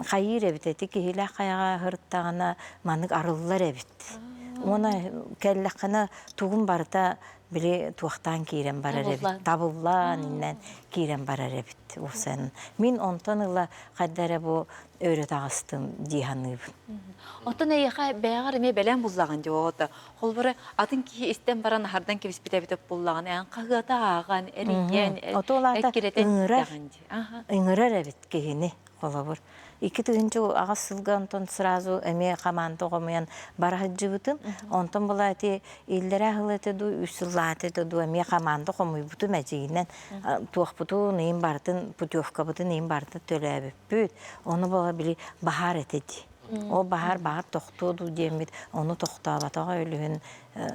хайыыр эбит ити киһилээх хайаҕа сырыттаҕына маннык арыллар эбит. Уонна кэллэххинэ тугун барыта били туохтаан киирэн барар эбит табыллаан иннэн киирэн барар эбит уопсайынан мин онтон ыла хайда эрэ бу өрө таҕыстым дии саныыбын Оттон эйиэхэ бэйэҕэр эмиэ бэлэм буллаҕын дии оҕото. Холобура, атын киһи истэн баран аһардан кэбиспит эбитэ буллаҕын, эн хаһыата ааҕан, эрийэн, Ото ол аата эккирэтэн ыҥырар истэҕин дии. Аха. ыҥырар эбит киһини Холобур, 2008 сылга онтон сразу эмиэ хамаанда хомуйан бара сылдьыбытым. Онтон была ити иллэрээ сыл этэ дуу, үс сыллаата этэ дуу эмиэ хамаанда хомуйбутум эдьиийинэн туохпутун иин барытын путевкабытын иин барытын төлөөбүппүт. Ону буола били баһаар этэ дии. Ол баһаар баҕар тохтуо дуу диэммит, ону тохтооботоҕо өлүһүн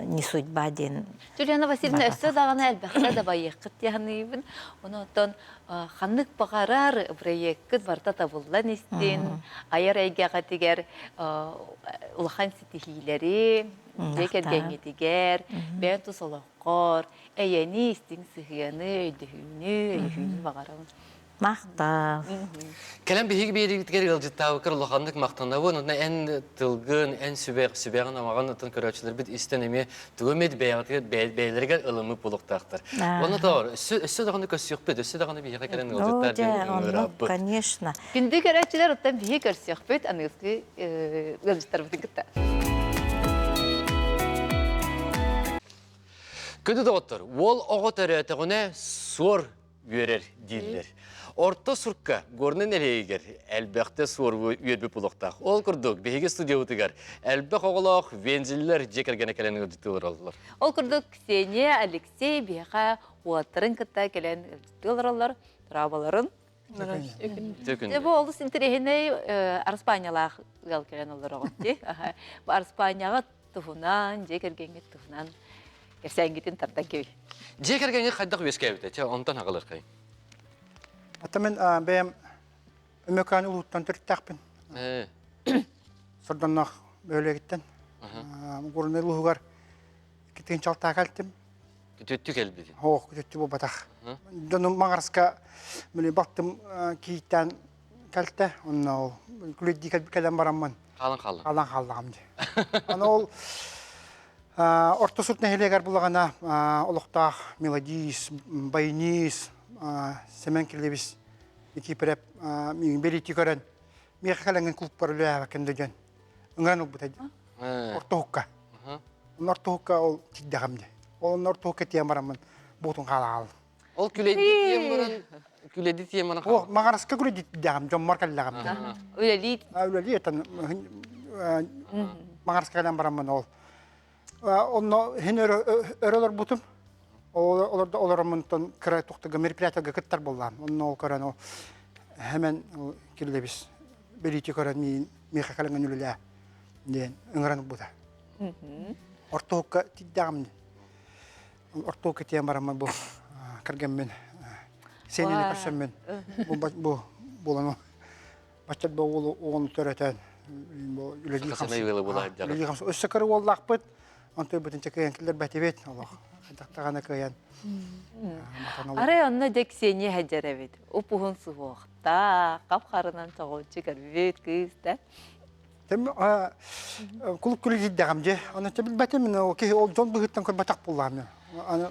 не судьба диэн Юлиана Васильевна өссө даҕаны элбэхтэ дабайыаххыт дии саныыбын. Ону оттон ханнык баҕарар проеккыт барыта табыллан истин, айар эйгэҕитигэр улахан ситиһиилэри, дьиэ кэргэҥҥитигэр, бэйэн тус олоххор эйэни, истиҥ сыһыаны, өйдөһүүнү, өйөһүүнү баҕарабын. Махтал. Кэлэн биһиги биэриибитигэр ыалдьыттаабыккар улаханнык махтанабын. Онно эн тылгын, эн сүбэх, сүбэҕин амаҕын ытын көрөөччүлэрбит истэн эмиэ тугу эмит бэйэҕитигэр бэйэлэригэр ылыммыт буолуохтаахтар. Уонна тоҕор, өссө, өссө даҕаны көрсүөхпүт, өссө даҕаны биһиэхэ кэлэн ыалдьыттаар диэн ыҥырабыт. Конечно. Күндү көрөөччүлэр, оттон биһи көрсүөхпүт аныгыскы ыалдьыттарбытын кытта. Күндү доҕоттор, уол оҕо төрөөтөҕүнэ суор үөрэр дииллэр. Орто сурка Горнай нэһилиэгэр элбэхтэ суор үөрбүт буолуохтаах. Ол курдук, биһиги студиябытыгар элбэх оҕолоох Вензеллэр дьиэ кэргэнэ кэлэн ыалдьыттыы олороллор. Ол курдук, Ксения, Алексей биһиэхэ уолаттарын кытта кэлэн ыалдьыттыы олороллор, траваларын Дьэ, бу олус интэриэһинэй Араспаанньалаах ыал кэлэн олороҕут дии. Бу Араспаанньаҕа туһунан, дьиэ кэргэҥҥит туһунан кэпсээҥҥитин тардан кэбий. Дьиэ кэргэҥҥит хайдах үөскээбитэ? Чэ, онтон аҕалыаххай. Ата мин бэйэм Өмөкөөн улууттан төрүттээхпин. Сордонноох бөһүөлэгиттэн. Горнай улууһугар иккитин чалтаа кэлтим. Күтүттү кэлбитин. Хоох, күтүттү буолбатах. Дьонум Маҥараска мили балтым кииттэн кэлтэ. Онно ол күлэйдии кэлэн бараммын. Хаалан хаалла. Хаалан хааллаҕым дии. Аны ол Орто Сурт нэһилиэгэр булаҕына олохтоох мелодист, баянист Семен Кириллович Никифоров миигин бэлиэтии көрөн миэхэ кэлэҥҥин клубпар үлэлээбэккин да диэн ыҥыран ылбыта ортоһукка. Ортоһукка ол тиийдэҕим дии. Ол ортоһукка тиийэн бараммын буутун хаалаҕалым. Ол күлэйди тиийэн баран күлэйди тиийэн баран О, маҕараска күлэйди тиийдэҕим, дьоммор кэллэҕим дии. Үлэлии. Үлэлии этэн маҕараска кэлэн бараммын ол. Онно хин өрө олорбутум. Олордо олороммунтан кыра тухтага мероприятиега кыттар буоллаам. Онно ол көрөн ол хэмэн кирлебис бэлиити көрөн миин миэхэ кэлэҥҥин үлэлээ диэн ыҥыран ылбыта. Ортоһукка тиийдэҕим ортоһукка тиийэн бараммын бу кэргэммин сиэнини көрсөммүн бу буолан баччат бу уолу оҕону төрөтөн бу үлэлии хамсыы өссө кыра уоллаахпыт онтон бытынча кыайан киллэрбэтибит олох хайдахтаҕына кыайан Арай онно дьэ Ксения сылдьар эбит. Уп-уһун суһуохтаах, хап-харынан соҕуччу көрбүт кыыс да. Кулук күлү дьэ. Аны билбэтим ол киһи ол дьон быһыттан көрбөтөх буоллаҕым. Аны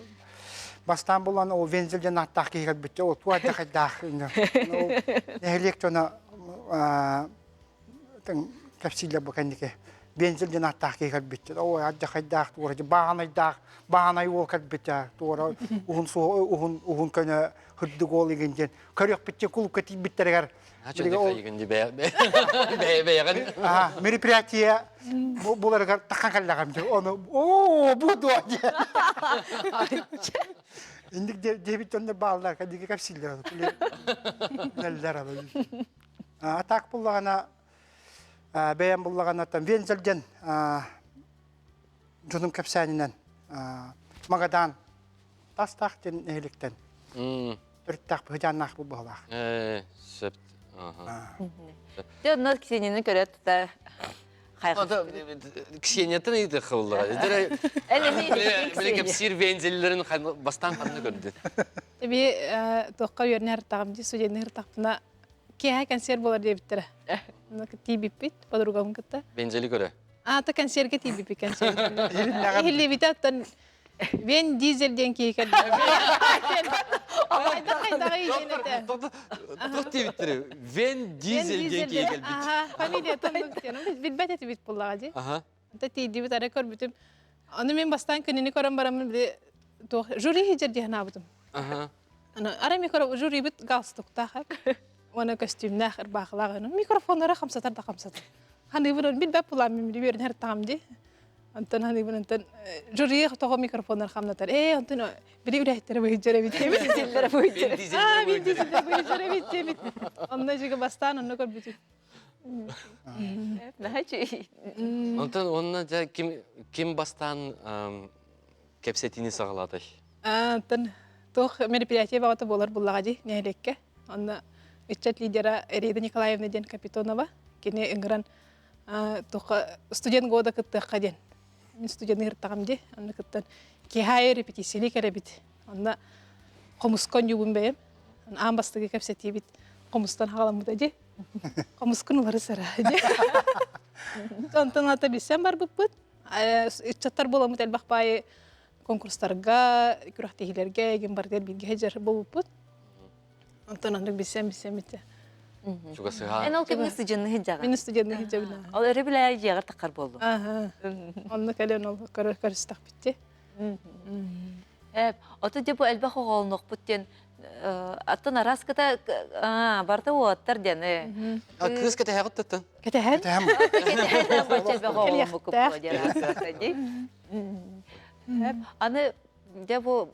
бастаан булан ол Вензель диэн ааттаах киһи кэлбит ол туох хайдаах нэһилиэк дьоно кэпсииллэр бу кэнники Вензель диэн ааттаах киһи кэлбит ой алдьархайдаах туора баанайдаах баанай уол кэлбит туора уһун уһун уһун көнө хырдык уол игин диэн көрүөхпүт кулукка тиийбиттэригэр мероприятие буларыгар тахан кэллэҕим дии ону оо бу дуо диэн инник диэбит дьоннор бааллар кэдиги кэпсииллэр билэллэр А так буллаҕына бэйэм буллаҕына там Вензель диэн дьонум кэпсээнинэн Магадан Тастаах диэн нэһиликтэн төрүттээх быһыдьааннаах бу быһалаах. Сөп. Дьэ онно Ксенияны көрө тута Ксенияттан ыйытыахха буллаҕа. Били кэпсиир вензеллэрин бастаан ханна көрдүн? Би туохха үөрэнэ ыртаҕым дии студенныы ыртахпына киэһэ консерв буолар диэбиттэрэ. Тиийбиппит подругабын кытта. Вензели көрө. Аата консервге тиийбиппит консерв. Иһиллибитэ оттон Вен Дизель диэн киһи кэлбит. Туох диэбиттэрэ? Вен Дизель диэн киһи кэлбит. Фамилиятын билбэт этибит буоллаҕа дии. Ата тиийдибит ара көрбүтүм. Аны мен бастаан кинини көрөн бараммын били туох жюри хиджер диэн аабытым. Аны ара микро жюрибит галстуктаах уонна көстүүмнээх ырбаахылаах микрофоннара хамсатар да хамсатар. Ханыбын билбэт булаам мин үөрэнэр таҕам дии. Онтон ханыбын онтон жюри тоҕо микрофоннар хамнатар. Ээ онтон били үлэһиттэрэ быһыдьар эбит диэбит. Дизеллэрэ быһыдьар. Аа мин дизеллэрэ быһыдьар эбит диэбит. Онно жига бастаан онно көрбүтүм. Наһаа үчүгэй. Онтон онно дьэ ким ким бастаан кэпсэтиини саҕалаатай? Онтон туох мероприятие баҕата буолар буллаҕа дии нэһилиэккэ. Онно ыччат лидера Эрида Николаевна диэн Капитонова кини ыҥыран туохха студент года кыттыахха диэн. Мин студены ыһыртаҕым дии. Онно кыттан киэһэ репетицияны кэрэбит. Онно хомуска оонньуубун бэйэм. Аан бастакы кэпсэтиибит хомустан хаҕаламмыта дии. Хомускун уларыс эрэ дии. Онтон ата билсэн барбыппыт. Ыччаттар буоламмыт элбэх баайы конкурстарга, күрэхтэһиилэргэ эгин барытыгар бииргэ сылдьар буолбуппут. Онтон оннук билсэн билсэн битэ. Чугасыһаан. Эн ол кэмҥэ студенны сылдьаҕын. Мин студенны сылдьабын. Ол өрө билээ дьиэҕэр таххар буоллум. Аха. Онно кэлэн ол көрүстэхпитти. Эп, ото дьэ бу элбэх оҕолонуохпут диэн аттан араас кыта барыта уоттар диэн. Кыыс кэтэһэҕит таттан. Кэтэһэн. Кэтэһэн бачча элбэх оҕоломмуккут диэн. Аны дьэ бу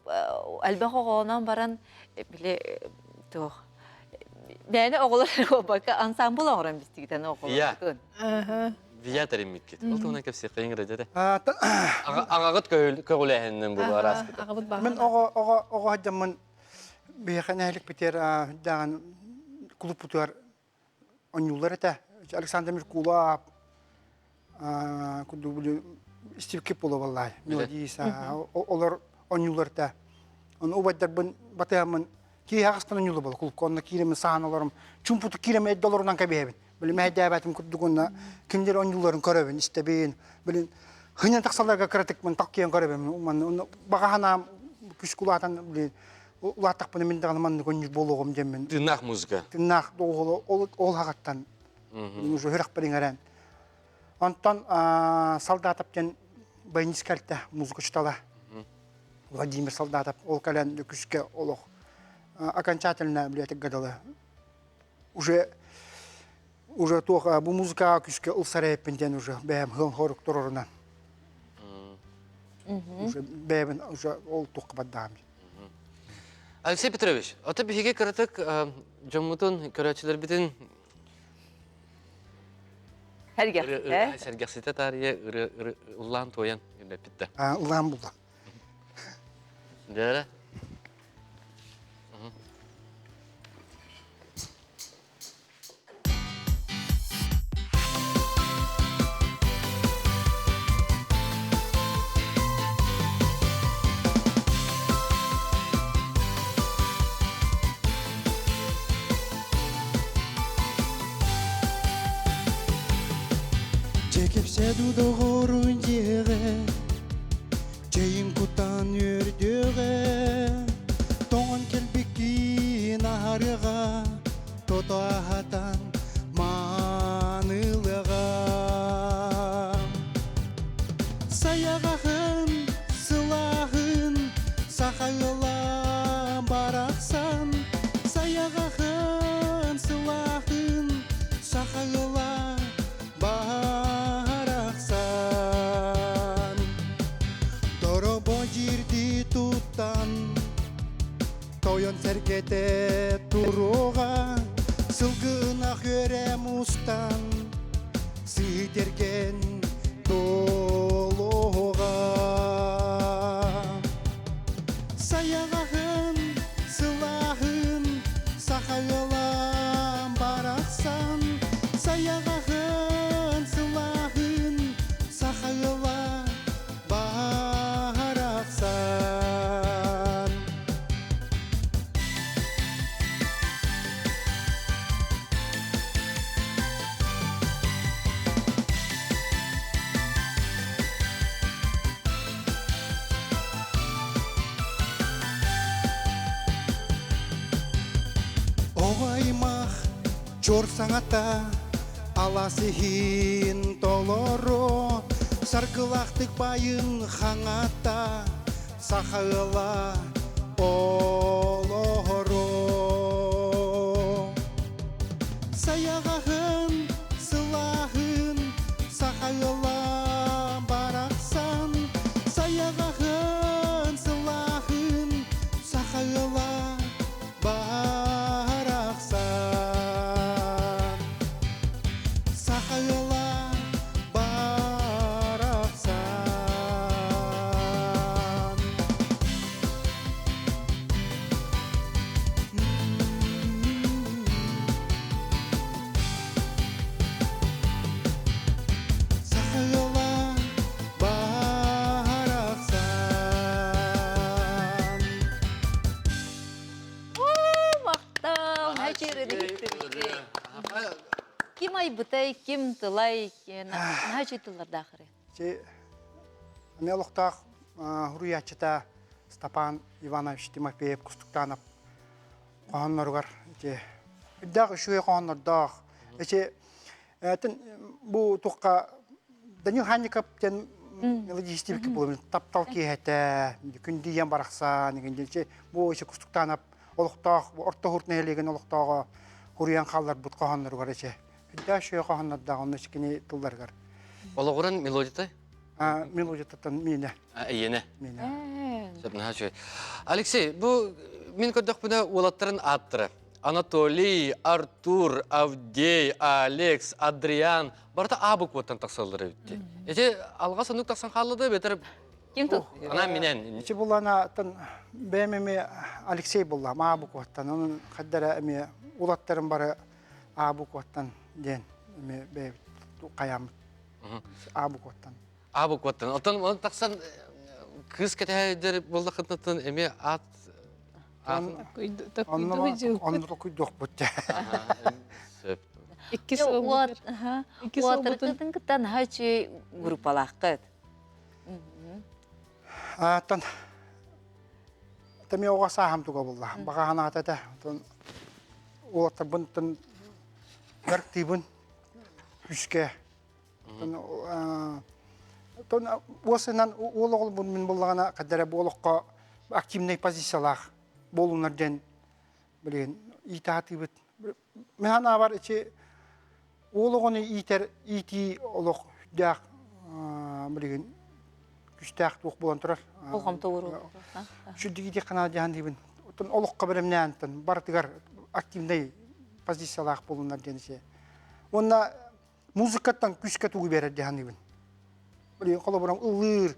элбэх оҕолонон баран били туох Бэйэни оҕолор буолбакка ансамбл оҥорон бистигитэн оҕолоргутун. Вия тэриммиккит. Ол туһунан кэпсиэххэ иҥэрэ дьэ. Аҕаҕыт көҕүлээһининэн буолуо араас Мин оҕо оҕо оҕо сылдьаммын биһиэхэ нэһиликпитигэр даҕан кулуппутугар оонньууллар этэ. Александр Меркулов курдук били Стив Кип буолла мелодист олор оонньуулар этэ. Ону убайдарбын батыһаммын киэһэ аҕыстан оонньуулар буола кулукка онно кииремин саһан олорум чуумпутук киирэм эрдэ олорунан кэбиһэбин. Били мэһэйдээбэтим курдук уонна кинилэр оонньууларын көрөбүн, истэбин. Билин хынньан тахсалларга кыратыкпын талкыйан көрөбүн. Манна баҕа санаам күс кулаатан блин улааттахпына мин даҕаны маннык онньук буолуоҕум диэммин. Тыыннаах музыка. Тыыннаах ол ол хаҕаттан уже үрэх иҥэрэн. Онтон Солдатов диэн баянист кэлтэ музыка учуутала. Владимир Солдатов ол кэлэн күскэ олох окончательно билетик дылы уже уже туох бу музыкаҕа күскэ ылсар эппин диэн уже бэйэм хыл хорук турорунан уже бэйэбин уже ол туохха бардааҕым. Алексей Петрович, ото биһиги кыратык дьоммутун, көрөөччүлэрбитин сэргэхситэ таарыйа ыллаан туойан үрдэппиттэ. Ыллаан булла. Дээрэ. Дьэ кэпсээ доҕорун дьиэҕэ Чэйин кутан үөрдүөҕэ Тоҥон кэлбиккин аһарыаҕа Тото аһатан маанылыаҕа Сайаҕаһын, сылааһын Саха ыала барахсан Сайаҕаһын, сылааһын Саха ыала барахсан Доробо дьиирдии туттан Тойон сэргэтэ туруоҕа Сылгы ынах үөрэ мустан Сыһытэргэн туолуоҕа Сайаҕаһын, сылааһын Саха ыала барахсан Сайаҕаһын, сылааһын Саха ыала барахсан. Оҕо аймах чор саҥата алаас иһин толору саргылаахтык байын хаҥата саха ыала олоро. Сайаҕаһын, сылааһын саха ыала барахсан Сайаҕаһын, сылааһын саха ыала барахсан Саха ыала барахсан. айбытай, ким тылай, наһаа үчүгэй тыллардаах ырыа. Чи эмиэ олохтоох суруйааччыта Степан Иванович Тимофеев Кустуктанов хоһоонноругар ити үрдээх үчүгэй хоһооннордоох. Ити бу тухха Данил Ханников диэн мелодистибикки буолум таптал киэһэтэ күндүйэн барахсан игин бу ичи Кустуктанов олохтоох орто хурт нэһилиэгин олохтооҕо хуруйан хаалларбыт хоһоонноругар ичи үрдээх үчүгэй хоһооннордоох онно кини тылларыгар Олоҕуран мелодията? Мелодиятыттан миинэ. Ийэнэ. Миинэ. Сөп наһаа үчүгэй. Алексей, бу мин көрдөхпүнэ уолаттарын ааттара. Анатолий, Артур, Авдей, Алекс, Адриан барыта А букваттан тахсаллар эбит. Эти алҕас оннук тахсан хаалла да бэтэр Ким тут? Ана минен. Ити булана тан бэйэм эмиэ Алексей булла А букваттан. Onun хаддара эмиэ улаттарын бары А букваттан диэн эмиэ бэйэбит хайааммыт. А букваттан. А букваттан. Оттон он тахсан кыыс кэтэһэрдэр буоллаххытынан эмиэ аат Онно токуйдуохпут. Сөп. Иккис Уотаргытын кытта наһаа үчүгэй группалааххыт. Аттан Тами оҕо сааһым туга булла. Баҕа санаата этэ. Оттон уолаттарбын дьарыктыыбын күүскэ. Оттон уосынан уол оҕолбун мин буллаҕына хадара бу олоххо активнай позициялаах буолунар диэн билигин иитэ сатыыбыт. Мин санаабар ичи уол оҕону иитэр иитии олох сүрдээх билигин күстээх туох буолан турар. Болҕомто ууруллар. Сүрдүк иитиэххэ наада диэн диибин. Оттон олоххо бэлэмнээн барытыгар активнай позициялаах буолунар диэн ичи. Уонна музыкаттан күүскэ тугу биэрэр дии саныыбын. Билигин холобура ыллыыр,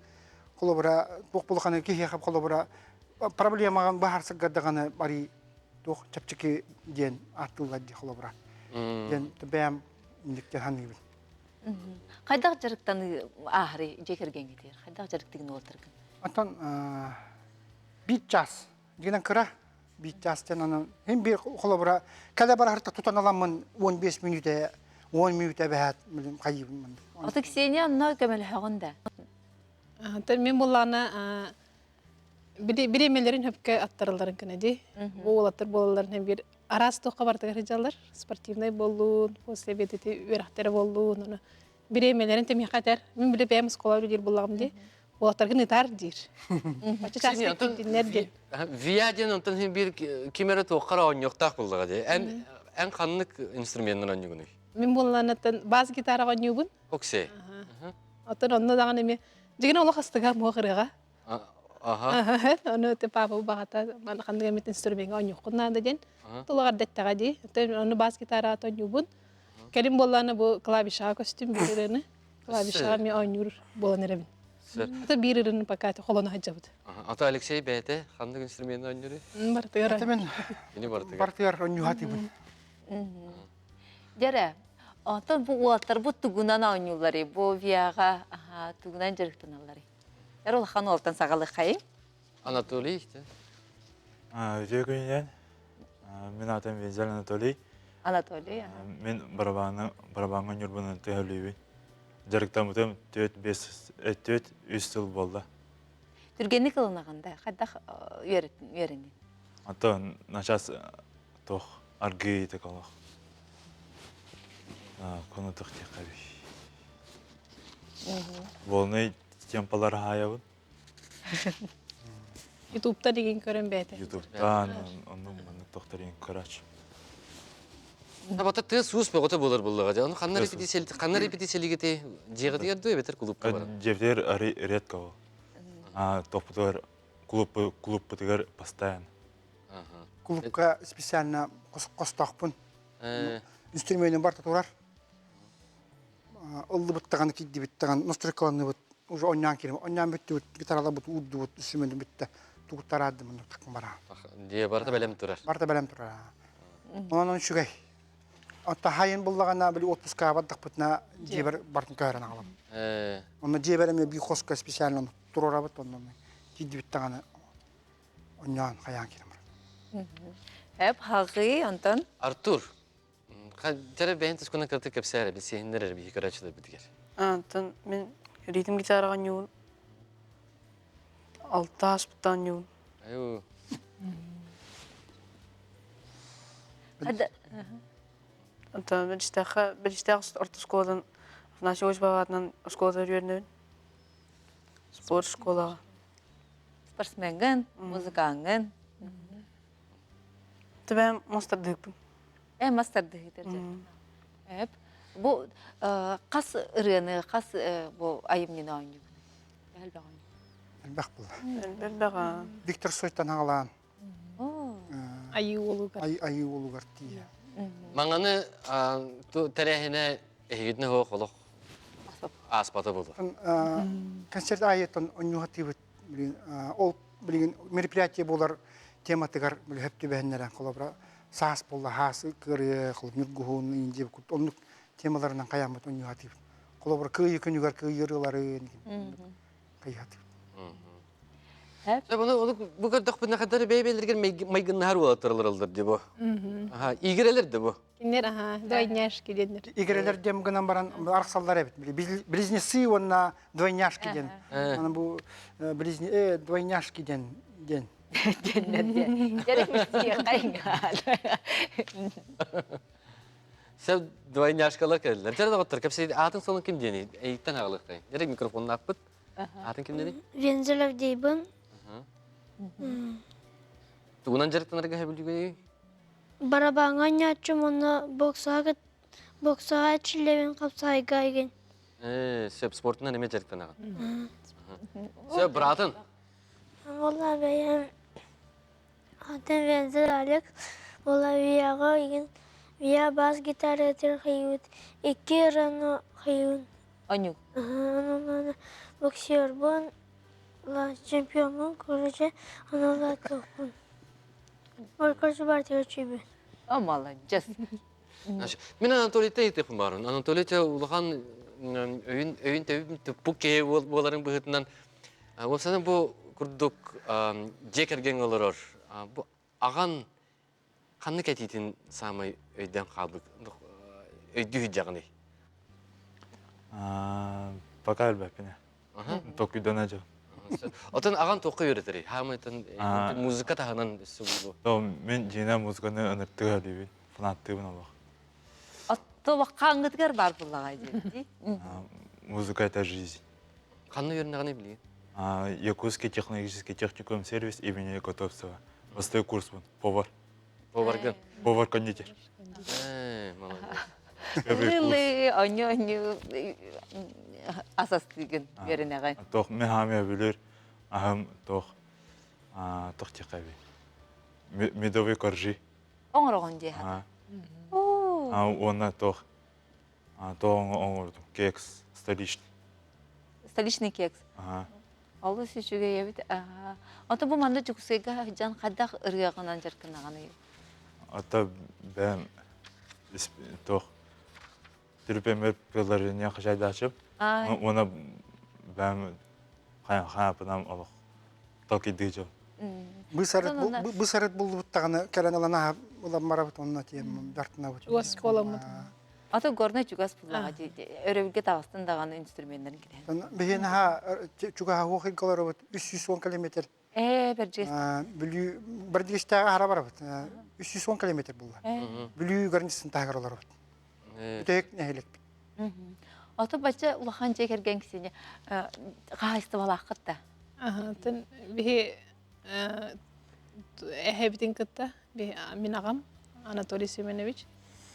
холобура туох булаханы киһиэхэ холобура проблемаҕын быһаарсаргар даҕаны барыы туох чэпчэки диэн ааттыыллар дии холобура. Диэн бэйэм инник саныыбын. Хайдах дьарыктаныы ааһарый дьиэ кэргэҥҥитигэр? Хайдах дьарыктыгын уолтаргын? Онтон биир час дигинэн кыра биир чаастан онон мин биир холобура кэлэ барарта тутан аламмын 15 мүнүүтэ 10 мүнүүтэ бэһээт хайыыбын маннык. Ото Ксения онно көмөлөһөҕүн да? Антон мен буллаана бириэмэлэрин хөпкө аттаралларын кына ди. Бу уолаттар буолалларын бир араас туохха бартыгар сылдьаллар. Спортивнай боллуун, после обедити үөрэхтэрэ боллуун, ону бириэмэлэрин тэмиэхэ этэр. Мин биле бэйэм оскуола үлэлиир буллаҕым ди. Уолаттаргын ытаар диир. Бачча чааска киирдиннэр диэн. Виа диэн онтон син биир ким эрэ туоххар оонньуохтаах буоллаҕа дии. Эн эн ханнык инструменынан оонньуугунуй? Мин буоллаанаттан бас гитараҕа оонньуубун. Оксей. Оттон онно даҕаны эмиэ дьигин олох астыга муох ырыаҕа. Аха. Ону те папа баҕата маны ханнык эмит инструмеҥҥа оонньуоххун наада диэн тулаҕар дэттэҕэ дии. Оттон ону бас гитараҕа оонньуубун. Кэлин буоллаана бу клавишаҕа көстүм биир ырыаны. Клавишаҕа эмиэ оонньуур буолан эрэбин. Ата биир ырыаны пока холоно сылдьабыт. Ата Алексей бэйэтэ ханнык инструмены оонньууруй? Бартыгар. Это мен Ини бартыгар. бартыгар оонньууһатыбын. Дьэрэ, онтон бу уолаттарбыт тугунан оонньуулларый? Бу ВИА-ҕа тугунан дьарыктаналларый? Эр улахан уолтан саҕалыаххайыҥ. Анатолий Үтүө күнүнэн. Мин аатым Вензель Анатолий. Анатолий. Мин барабаны барабаҥҥа Ньурбанан төһөлүүбүн. Дьарыктаммытым 4-5 4-3 сыл буолла. Түргэнник ылынаҕын да хайдах үөрэннин? Антон начаас туох аргыый таколох. Конутух диэххэ Волнай темпалар хаайабын. Ютубта деген көрөн бэйэтэ. Ютубтан оннук маннык тохторин көрөч. Бата тыа суус бөҕөтө буолар буллаҕа дьэ. Ону ханна репетиция ханна репетициялигити дьиэҕитигэр дуо эбэтэр клубка баран? Дьиэбитигэр редко ол. А топпутугар клуб клубпутугар постоянно. Клубка специально хостоохпун. Инструменим барта турар. Ыллыбыт даҕаны киирдибит даҕаны настройкаланныбыт уже онньоон киирим онньоон бүттүбүт гитараларбыт уурдубут үсүмэним бүттэ тугуттараардым оннук такым бараа Дьиэ барыта бэлэм турар. Барыта бэлэм турар. Онон үчүгэй. Отто хайын буллаҕына били отпускаҕа бардахпытына дьиэбэр бартын көһөрөн аҕалам. Онно дьиэбэр эмиэ биир хоско специально туруорабыт онно киирдибит даҕаны онньоон хайаан киирэн барар. Эп хаҕыы онтон Артур. Дьэрэ бэйэн тускунан кыратык кэпсээр билсиһиннэр эрэ биһи көрөөччүлэрбитигэр. Антон мин ритм гитараҕа ньуун алта ааспыттан ньуун. Айуу. Онтон Бэлистэххэ Бэлистээх орто оскуолатын Афанасий Осипов аатынан оскуолатыгар үөрэнэбин. Спорт школаҕа. Спортсменгын, музыкаҥҥын. Түбэм мастардыһыкпын. Э мастардыһыктар Эп. Бу хас ырыаны, хас бу айымньыны оонньуугун? Элбэх оонньуу. Элбэх була. Элбэх. Виктор Сойтан аҕалаан. Айыы уолугар. Айыы уолугар тиийэ. Маҥаны тэрээһинэ эһигитинэ суох олох ааспата буолуо. Концерт аайыттан онньуһатыыбыт ол билигин мероприятие буолар тематыгар хөп түбэһиннэрэн холобура саас буолла хаас кырыы холобур ньургуһун индия оннук темаларынан хайааммыт онньуһатыыбыт холобура кыайыы күнүгэр кыайыырыларын хайыһатыыбыт. Бұны оны бу көрдөхпүнэ хадары бэйбэлэргэр майгыннаһар уолаттар дии бу. Аха, игрелер де бу. Кинилэр аха, двойняшки диэннэр. Игрелер диэн гынан баран арахсаллар эбит. Близнецы уонна двойняшки диэн. Аны бу двойняшки диэн диэн. Диэннэр диэн. Дьэрик Сен двойняшкалар кэллилэр. Дьэрэ доҕоттор, кэпсэтии аатын солун ким диэний? Эйиттэн аҕалыахтай. Дьэрик микрофонун аппыт. Аатын ким диэний? Вензелев дейбин. Тугунан дьарыктанарга сөбүлүүгүнүй? Барабааҥҥа анньааччым уонна боксаҕа боксаҕа эрчиллэбин хапсаайга игин. Ээ, сөп спортунан эмиэ дьарыктанаҕын. Сөп, быраатын. Буолла бэйэм атын Вензель Алекс буолла ВИА-ҕа игин ВИА бас гитаратыгар хайыыбыт икки ырыаны хайыыбын. Онньук. Аны боксербун чемпиоммун короче аналаатыахпын. Короче бартыгар чүйбүн. О, молодец. Мин Анатолийта ыйытыахпын баарын. Анатолий улахан өйүн өйүн төбүн туппук киһи буоларын быһыытынан уопсайынан бу курдук дьиэ кэргэҥҥэ олорор бу аҕан ханнык этиитин саамай өйдөөн хаалбыт өйдүү сылдьаҕыный? Пока билбэппин. Толкуйдана дьон. Отон аҕан туохха үөрэтэрий? Хаамайтан музыка таһынан өссө буолуо. Мин дьиэнэ музыканы ыныртыга диибин, фанаттыыбын олох. Отто хааңҥытыгар баар буллаҕай диэбит Музыка это жизнь. Ханна үөрэнэҕиний билигин? Якутский технологический техникум сервис имени Готовцева. Бастакы курспун, повар. Поваргын? Повар-кондитер. Молодец. Ылы, онньу-онньу асастыгын үөрэнэҕин. Тох мен хаамия билер, ахым тох тох тихаби. Медовый коржи. Оҥороҕун дии. Уонна тох тоҕо оҥордум кекс столичный. Столичный кекс. Олус үчүгэй эбит. Ото бу манна Дьокуускайга сылдьан хайдах ырыаҕынан дьарыктанаҕыный? Ата бэм туох түрпэммэр приложение хачайдаачым. Уона бэм хаапынан олох толкуйдыы дьон. Бысарыт буллубуттаҕына кэлэн ылан аһа ылан барабыт онно тиэм бартынабыт. Чугас буоламмыт. Ата горнай чугас буллаҕа өрөбүлгэ таҕыстын даҕаны инструменнарын китэһэн. Биһиэн аха чугаһа хуох ыйгаларыбыт 310 километр. Ээ, Бэрдьигэс. Бүлүү Бэрдьигэстээҕи аһара барабыт. 310 километр булла. Бүлүү границатын таһыгар олоробут. Бүтэһик нэһилиэкпит. Ото бачча улахан дьиэ кэргэн кисини хаһаайыстыбалааххыт да? Аха, биһи эһэбитин кытта мин аҕам Анатолий Семенович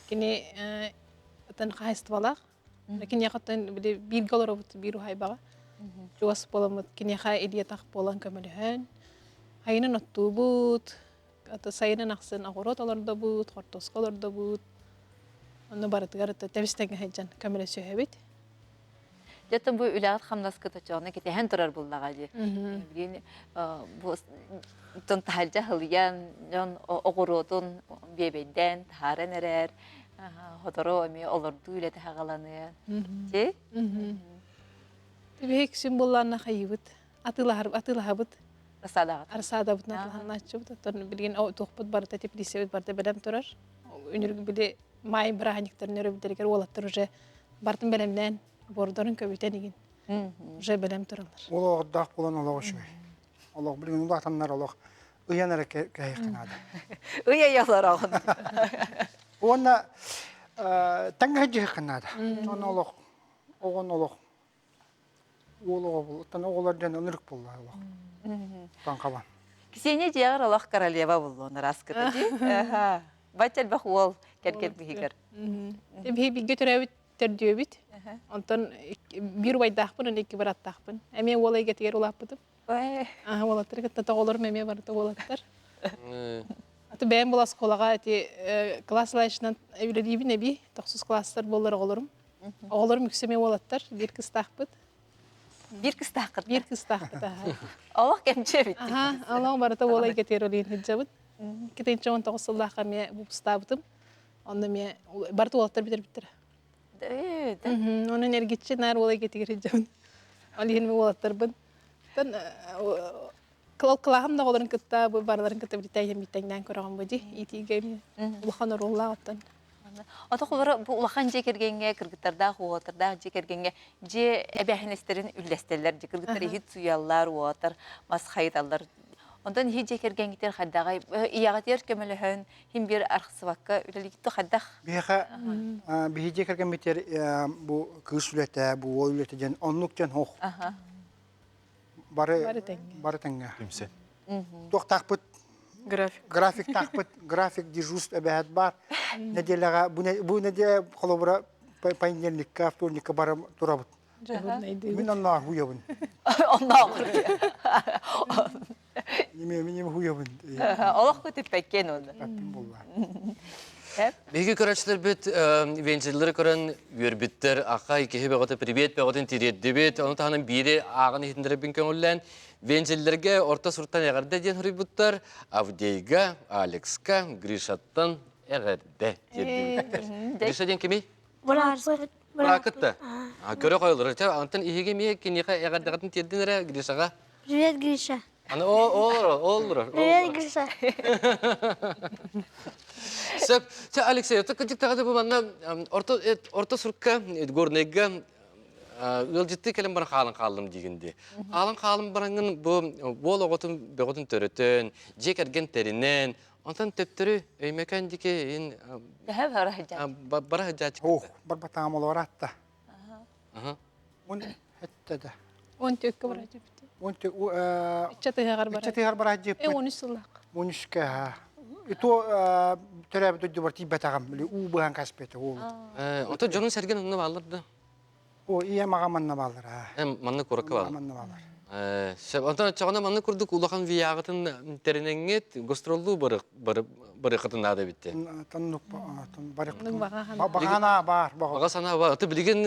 кини атын хаһаайыстыбалаах. Киниэхэ оттон били бииргэ олоробут биир уһайбаҕа. Чугас буоламмыт киниэхэ илии-атах буолан көмөлөһөн айынан оттуубут, сайынын ахсын оҕуруот олордобут, хортуоска олордобут. Онно барытыгар тэбис-тэҥҥэ сылдьан көмөлөсүһэбит. Дьэ бу үлэҕит хамнаскыт оччоҕуна кэтэһэн турар буллаҕа дии. Билигин бу тон таһырдьа сылыйан, дьон оҕуруотун биэбэйдээн таһааран эрэр, сотору эмиэ олордуу үлэтэ саҕаланыа. Ти? Биһик сүн буллаанна хайыбыт, атыылаһар атыылаһабыт. Рассадаҕыт. Рассадабытын атыылаһаннааччыбыт. Оттон билигин туохпут барыта теплицэбит барыта бэлэм турар. Үнүргү били. Май бырааһынньыктарын өрөбүллэригэр уолаттар уже бартын бэлэмнээн, бордорун көбүтэн игин. Уже бэлэм тураллар. Ол оҕордоох буолан олох үчүгэй. Олох билигин улаатаннар олох ыйан эрэ кэһиэххэ наада. Ый айалар Уонна тэҥҥэ дьиэххэ наада. Онно олох оҕон олох уол оҕо буолуттан оҕолор дьон ынырык буолла олох. Таҥхалан. Ксения дьиэҕэр олох королева буллуон ыраскыта дии. Бачча элбэх уол кэргэн биһигэр. Биһи бииргэ төрөөбүт төрдүөбүт. Онтон биир убайдаахпын, уонна икки бырааттаахпын. Эмиэ уол эйгэтигэр улааппытым. Аха уолаттары кытта тоҕолорум эмиэ барыта уолаттар. Аты бэйэм була оскуолаҕа ити класс лайшынан үлэлиибин эбии, тохсус класстар буоллар оҕолорум. Оҕолорум үксэ эмиэ уолаттар, биир кыстаахпыт. Биир кыстааххыт? Биир кыстаахпыт, аха. Олох кэмчи эбит. Аха, олох барыта уол эйгэтигэр үлэлиин сылдьабыт. 2019 сыллаахха эмиэ выпустаабытым. Онно эмиэ барыта уолаттар бүтэрбиттэрэ. Онон эргиччи наар уол эйгэтигэр сылдьабын. Ол иһин уолаттарбын. Тон кылааһым да оҕолорун кытта бу барыларын кытта биритэйэн битэҥнээн көрөҕүн бу дии иитиигэ эмиэ улахан оруоллаах оттон. Ото холоро бу улахан дьиэ кэргэҥҥэ кыргыттардаах уолаттардаах дьиэ кэргэҥҥэ дьиэ эбээһинэстэрин үллэстэллэр дьиэ кыргыттар иһит суйаллар уолаттар мас хайыталлар онтон иһит дьиэ кэргэҥҥитигэр хайдаҕай ийэҕитигэр көмөлөһөн Хим биир арахсыбакка үлэлиигит хайдах? Биһиэхэ биһи дьиэ кэргэммитигэр бу кыыс үлэтэ, бу уол үлэтэ диэн оннук диэн ох. Бары бары тэҥҥэ. Түмсэн. Туохтаахпыт График. Графиктаахпыт, график дежурств эбэһэт баар. Нэдиэлэҕэ бу нэдиэлэ холобура понедельникка, вторникка бары турабыт. Мин оннооҕор хуйабын. Оннооҕор. Неме минем хуйабын. Олох көтүппэккин оны. Биһиги көрөөччүлэрбит вензеллэри көрөн үөрбүттэр, акай киһи бөҕөтө привет бөҕөтүн тириэрдибит. Ону таһынан биири ааҕан иһитиннэрэрбин көҥүллээн, вензеллэргэ орто суртан эҕэрдэ диэн суруйбуттар. Авдейга, Алекска, Гришаттан эҕэрдэ тиэрдибиттэр. Гриша диэн кимий? Бырааппыт. Быраакыт да? Көрө қойылыр. Антон иһиги эмиэ киниэхэ эҕэрдэҕитин тиэрдин эрэ Гришаҕа. Привет, Гриша. Аны ол ол Привет, Гриша. Сөп. Чэ, Алексей, это кырдьык бу манна орто орто сурукка Горнайга ыалдьыттыы кэлэн баран хаалан хааллым диигин дии. Хаалан хаалым бараҥҥын бу уол оҕотун бөҕөтүн төрөтөн, дьиэ кэргэн тэринэн, онтон төптөрү Өймөкөөн диэки ин бара сылдьааччы. Ох, барбатаам олор атта. Мун этте да. Он төккө бара дьеппит. Он тө Ичча тыһаҕар бара. Ичча тыһаҕар бара дьеппит. Э, 13 сыллаах. 13-кэ Ито төрөөбүт дойдубар тиийбэтэҕим, били уу быһан каспета уолу. Ото дьонун сэргэн онно бааллар да. О, ийэм аҕам манна бааллар. Манна куоракка бааллар. Манна бааллар. Сөп. Онтон оччоҕуна манна курдук улахан вияҕытын тэринэҥҥит гастроллуу барыаххытын наада эбит Тоннук Баҕана баар. Баҕа санаа баар. Аты билигин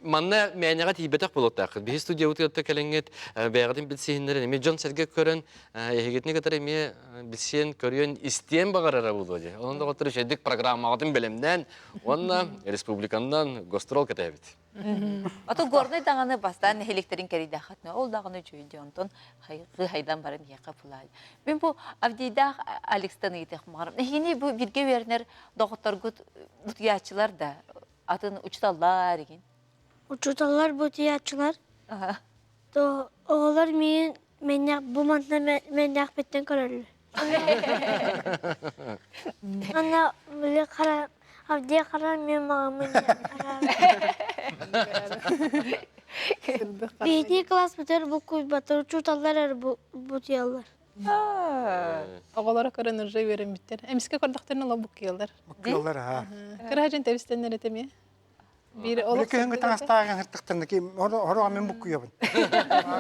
манна мээнэҕэ тиийбэтэх буолуохтааххыт. Биһи студиябытыгар кэлэҥҥит бэйэҕитин билсиһиннэрэн эмиэ дьон-сэргэ көрөн эһигитини кытары эмиэ билсиэн, көрүөн, истиэн баҕарара буолуо дии. Онон доҕоттор үчүгэйдик программаҕытын бэлэмнээн уонна республиканнан гастрол кэтэһэбит. Ото горнай даҕаны бастаан нэһилиэктэрин кэрийдэххитинэ ол даҕаны үчүгэй онтон хайдан баран иһиэххэ пулаай. Мин бу Авдийдаах Алекстан ыйытыах маҕарым. Эһигини бу бииргэ үөрэнэр доҕотторгут бутуйааччылар да атын учуталлар игин. Учуталлар бутуйааччылар. То оҕолор миин мэннэх бу манна мэннэхпиттэн көрөллөр. Ана били хара Авдия хара мен мамын Биһиги класс бүтэр бу куйбатар учууталлар эр бутуйаллар. Оҕолоро көрөн ыржа үөрэммиттэр. Эмискэ көрдөхтөрүнэ олох буккуйаллар. Буккуйаллар аа. Кыра дьон тэбистэннэр этэ эмиэ. Биир олох Күһүҥҥү таҥастааҕын хыртыктарна ки хоро мен буккуйабын.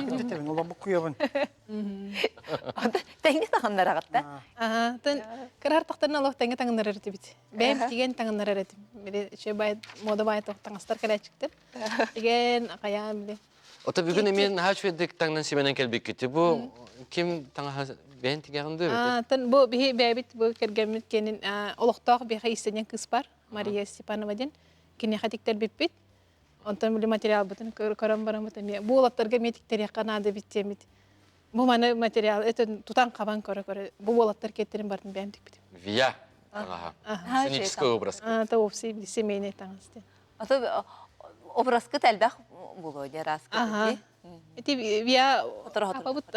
Кытытебин олох буккуйабын. Тэҥҥэ таҥыннараҕытта. Аха, тэн кыра тахтарына олох тэҥҥэ таҥыннарар этибит. Бэйэм тигэн таҥыннарар этим. Били үчүгэй бай мода бай таҥастар кэлээччиктэр. Тигэн хайаан били. Ото бүгүн эмиэ наһаа үчүгэйдик таҥнан симэнэн кэлбиккит. Бу ким таҥаһа бэйэн тигэҕин дуу? Тэн бу биһи бэйэбит бу кэргэммит кэнин олохтоох биэхэ иистэнньэҥ кыыс бар. Мария Степанова диэн киниэхэ тиктэрбиппит. Онтон били материалбытын көрөн бараммыт эмиэ бу уолаттарга эмиэ тиктэриэххэ наада эбит диэммит. Бу маны материал это тутан хабан көрө-көрө бу уолаттар киэттэрин барын бэйэм тикпитим. Вия. Таҥаһа. Сценический образ. Это вовсе семейный таҥас диэн. Ото образкыт элбэх буолуо дии араас Ити виа апабыт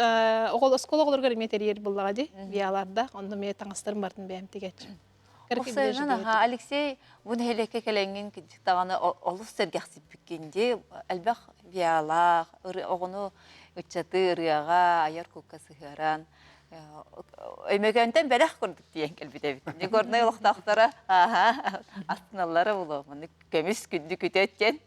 оҕол оскуола оҕолоругар эмиэ тэрийэр буллаҕа дии виалардаах онно эмиэ таҥастарын бартын бэйэм тигэччим. Оксана, аха, Алексей, бу нэһилиэккэ кэлэҥҥин даҕаны олус сэргэхсиппиккин дии. Элбэх виалаах, оҕону ыччаты ырыаҕа, айар кукка сыһыаран, Өймөкөөнтөн бэлэх курдук тиийэн кэлбит эбит. Горнай олохтоохторо аха, астыналлара буолуо. Маннык көмүс күндү күтүөт диэн.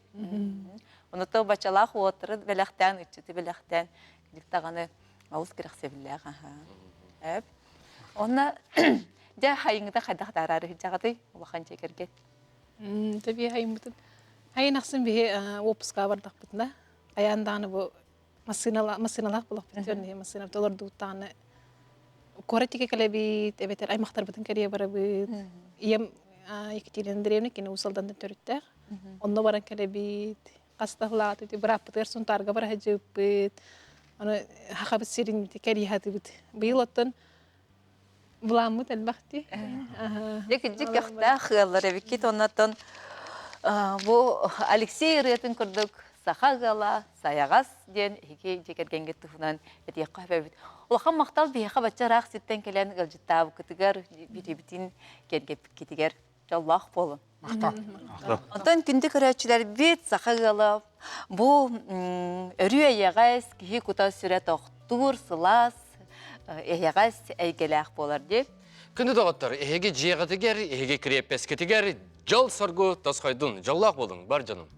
Онуттан бачалаах уоттары бэлэхтээн, ыччаты бэлэхтээн, кырдьык даҕаны олус кэрэхсэбиллээх аха. Эп. Онно дьэ хайыҥыта хайдах таарары сылдьаҕытый улахан дьиэ кэргэн? Тэби хайыммытын хайын ахсын биһи уоппускаҕа бардахпытына айаан даҕаны бу массыыналаах буолахпыт көрнүһэ массыына толордубуттаҕына куорат тике кэлэбит эбэтэр аймахтарбытын кэрийэ барабыт ийэм Екатерина Андреевна кини Уус Алдантан төрүттээх онно баран кэлэбит хастаһылаат ити бырааппытыгар Сунтаарга бара сылдьыбыппыт аны хахабыт сирин кэрийэ сатыыбыт быйыл оттон Буламмыт элбэх дии. Дьэ кырдьык көхтөөх ыаллар эбиккит оннотон бу Алексей ырыатын курдук саха ыала сайаҕас диэн эһиги дьиэ кэргэҥҥит туһунан этиэххэ сөп эбит. Улахан махтал биһиэхэ бачча ыраах сиртэн кэлэн ыалдьыттаабыккытыгар, бириибитин киэргэппиккитигэр дьоллоох буолун. Махтал. Онтон күндү көрөөччүлэрбит саха ыала бу өрүү эйэҕэс, киһи кута-сүрэ тохтуур, сылаас, эйэҕэс эйгэлээх буолар дии. Күндү доҕоттор, эһиги дьиэҕитигэр, эһиги кириэппэскитигэр дьол-соргу тосхойдун, дьоллоох буолуҥ, бар дьонум.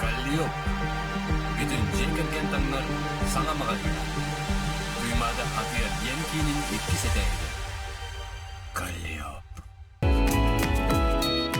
Каллиоп бүтүн дьиэ кэргэн таҥнар саҥа маҕаһыына. Туймаада атыы-эргиэн киинин иккис этээһигэр.